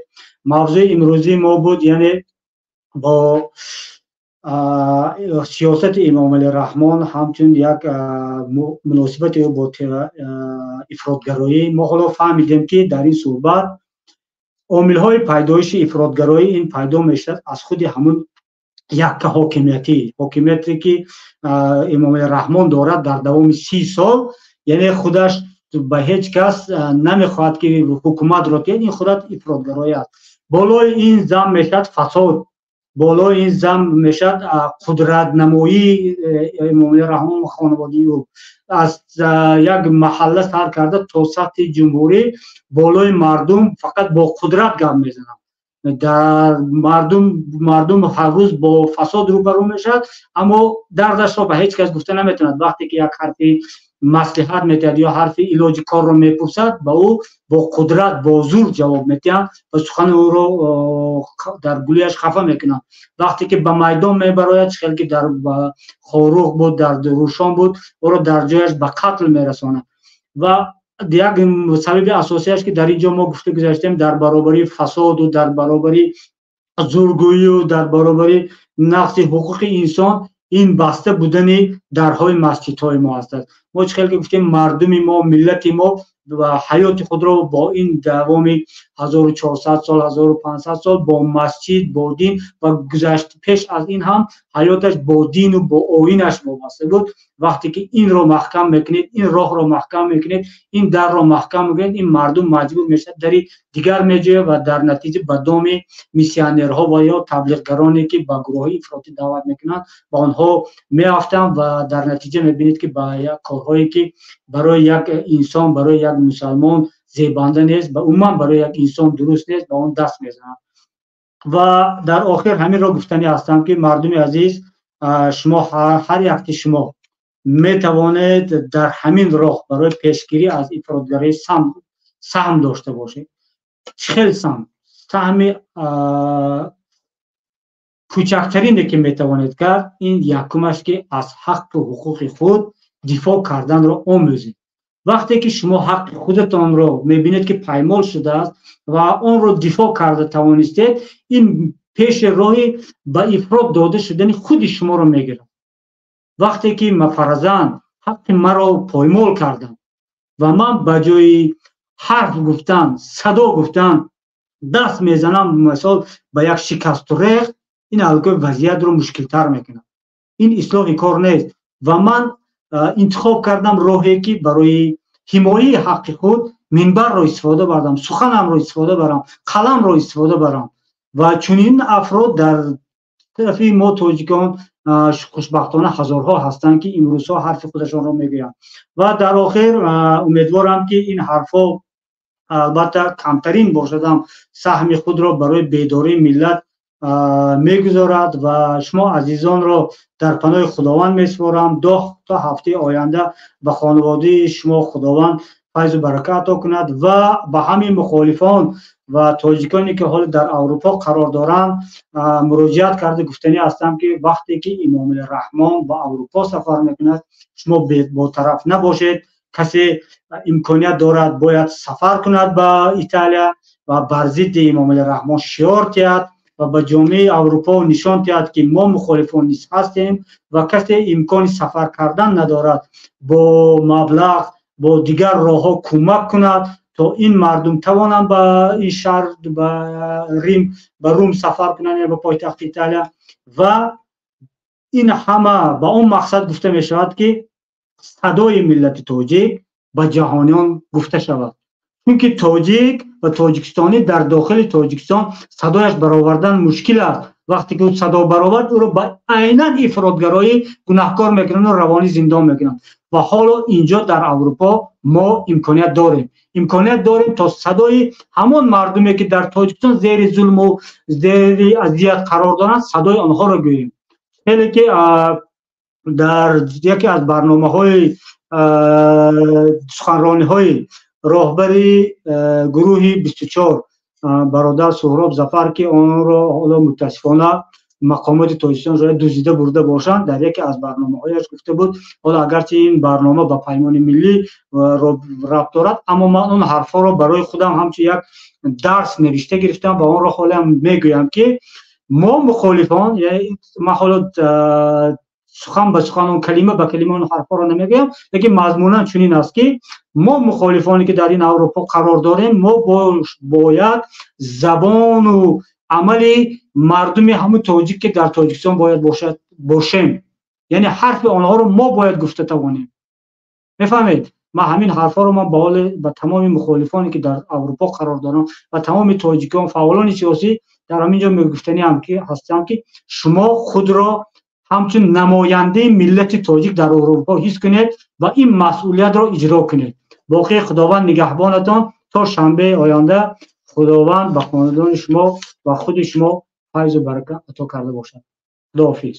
Speaker 1: Мавзӯи имрӯзии мо буд, яъне бо сиёсати Эмомалӣ Раҳмон ҳамчун як муносибати ӯ бо ифротгароӣ. Мо ҳоло фаҳмидем, ки дар ин суҳбат омилҳои пайдоиши ифротгароӣ ин пайдо мешавад аз худи ҳамун якка ҳокимиятӣ, ҳокимияте ки Эмомалӣ Раҳмон дорад дар давоми 30 сол, яъне худаш ба ҳеҷ кас намехоҳад, ки ҳукуматро диҳад, ин худат ифротгароӣ аст. Болои ин зам мешавад фасод, болои ин зам мешавад қудратнамоии Эмомалӣ Раҳмон ва хонаводаи ӯ аз як маҳалла сар карда то сатҳи ҷумҳурӣ. Болои мардум фақат бо қудрат гап мезананд. Дар мардум ҳар рӯз бо фасод рӯбарӯ мешавад, аммо дардашро ба ҳеҷ кас гуфта наметавонад. Вақте ки як ҳарфи маслиҳат метиҳад ё ҳарфи илоҷи корро мепурсад, ба ӯ бо қудрат, бо зур ҷавоб метиҳанд ва сухани ӯро дар гулӯяш хафа мекунанд. Вақте ки ба майдон мебарояд, хеле ки дар Хоруғ буд, дар Рӯшон буд, ӯро дар ҷояш ба қатл мерасонанд. Ва як сабаби асосиаш, ки дар ин ҷо мо гуфта гузаштем, дар баробари фасоду дар баробари зургӯию дар баробари нақзи ҳуқуқи инсон, ин баста будани дарҳои масҷидҳои мо ҳастад. Мо чӣ хел ки гуфтем, мардуми мо, миллати мо ва ҳаёти худро бо ин давоми 1400 сол, 1500 сол бо масҷид, бо дин ва гузашт пеш аз ин ҳам ҳаёташ бо дину бо оинаш вобаста буд. Вақте ки инро маҳкам мекунед, ин роҳро маҳкам мекунед, ин дарро маҳкам мекунед, ин мардум маҷбур мешавад дари дигар меҷӯяд ва дар натиҷа ба доми миссионерҳо ва ё таблиғгароне, ки ба гурӯҳҳои ифротӣ даъват мекунанд, ба онҳо меафтанд ва дар натиҷа мебинед, ки ба як корҳое, ки барои як инсон, барои як мусалмон зебанда нест, ба умуман барои як инсон дуруст нест, ба он даст мезананд. Ва дар охир ҳаминро гуфтанӣ ҳастам, ки мардуми азиз, шумо, ҳар якти шумо метавонед дар ҳамин роҳ барои пешгирӣ аз ифротгарӣ саҳм дошта бошед. Чӣ хел саҳм? Саҳми кӯчактарине, ки метавонед кард, ин якумаш, ки аз ҳаққу ҳуқуқи худ дифоъ карданро омӯзед. Вақте ки шумо ҳаққи худатонро мебинед, ки паймол шудааст, ва онро дифоъ карда тавонистед, ин пеши роҳи ба ифрот дода шудани худи шуморо мегирад. Вақте ки фарзан ҳаққи маро поймол кардам ва ман ба ҷои ҳарф гуфтан, садо гуфтан даст мезанам, мисол, ба як шикасту рехт, ин аллакай вазъиятро мушкилтар мекунад, ин ислоҳи кор нест. Ва ман интихоб кардам роҳе, ки барои ҳимояи ҳаққи худ минбарро истифода бардам, суханамро истифода барам, қаламро истифода барам. Ва чунин афрод дар тарафи мо, тоҷикон, хушбахтона ҳазорҳо ҳастанд, ки имрӯзҳо ҳарфи худашонро мегӯянд. Ва дар охир умедворам, ки ин ҳарфҳо албатта камтарин бошадам саҳми худро барои бедории миллат мегузорад. Ва шумо азизонро дар паноҳи Худованд месупорам то ҳафтаи оянда. Ба хонаводаи шумо Худованд файзу барака ато кунад. Ва ба ҳамин мухолифон ва тоҷиконе, ки ҳоло дар Аврупо қарор доранд, муроҷиат карда гуфтанӣ ҳастам, ки вақте ки Эмомалӣ Раҳмон ба Аврупо сафар мекунад, шумо ботараф набошед. Касе имконият дорад, бояд сафар кунад ба Италия ва бар зидди Эмомалӣ Раҳмон шиор диҳад ва ба ҷомеаи Аврупо нишон диҳад, ки мо мухолифон низ ҳастем. Ва касе имкони сафар кардан надорад, бо маблағ, бо дигар роҳҳо кӯмак кунад, то ин мардум тавонанд ба ин шаҳр, ба Рим, ба Рум сафар кунанд, ба пойтахти Италия. Ва ин ҳама ба он мақсад гуфта мешавад, ки садои миллати тоҷик ба ҷаҳониён гуфта шавад, чунки тоҷик ва тоҷикистонӣ дар дохили Тоҷикистон садояш баровардан мушкил аст. Вақте ки ӯ садо баровард, ӯро ба айнан ифротгароӣ гунаҳкор мекунанд ва равонӣ зиндон мекунанд. Ва ҳоло инҷо дар Аврупо мо имконият дорем, имконият дорем, то садои ҳамон мардуме, ки дар Тоҷикистон зери зулму зери азият қарор доранд, садои онҳоро гӯем. Хеле ки дар яке аз барномаҳои суханрониҳои роҳбари гурӯҳи 24, бародар Суҳроб Зафар, ки онро ҳоло мутаассифона Мақомоти Тоҷикистон шояд дуздида бурда бошанд. Дар яке аз барномаҳояш гуфта буд, ҳоло агарчи ин барнома ба Паймони Миллӣ рабт дорад, аммо ман он ҳарфҳоро барои худам ҳамчун як дарс навишта гирифтам ва онро ҳолиам мегӯям, ки мо мухолифон, ман ҳоло сухан ба сухан, он калима ба калима он ҳарфҳоро намегӯям, лекин мазмунан чунин аст, ки мо мухолифоне, ки дар ин Аврупо қарор дорем, мо бояд забону амали мардуми ҳамун тоҷик, ки дар Тоҷикистон бояд бошад, бошем, яъне ҳарфи онҳоро мо бояд гуфта тавонем. Мефаҳмед, ман ҳамин ҳарфҳоро ман ба ҳоли ба тамоми мухолифоне, ки дар Аврупо қарор дорам, ва тамоми тоҷикон, фаъолони сиёсӣ дар ҳамин ҷо мегуфтаниам, ки ҳастам, ки шумо худро ҳамчун намояндаи миллати тоҷик дар Аврупо ҳис кунед ва ин масъулиятро иҷро кунед. Боқӣ Худованд нигаҳбонатон то шанбеи оянда. Худованд ба хонадони шумо ва худи шумо файзу барака ато карда бошад. Худоҳофиз.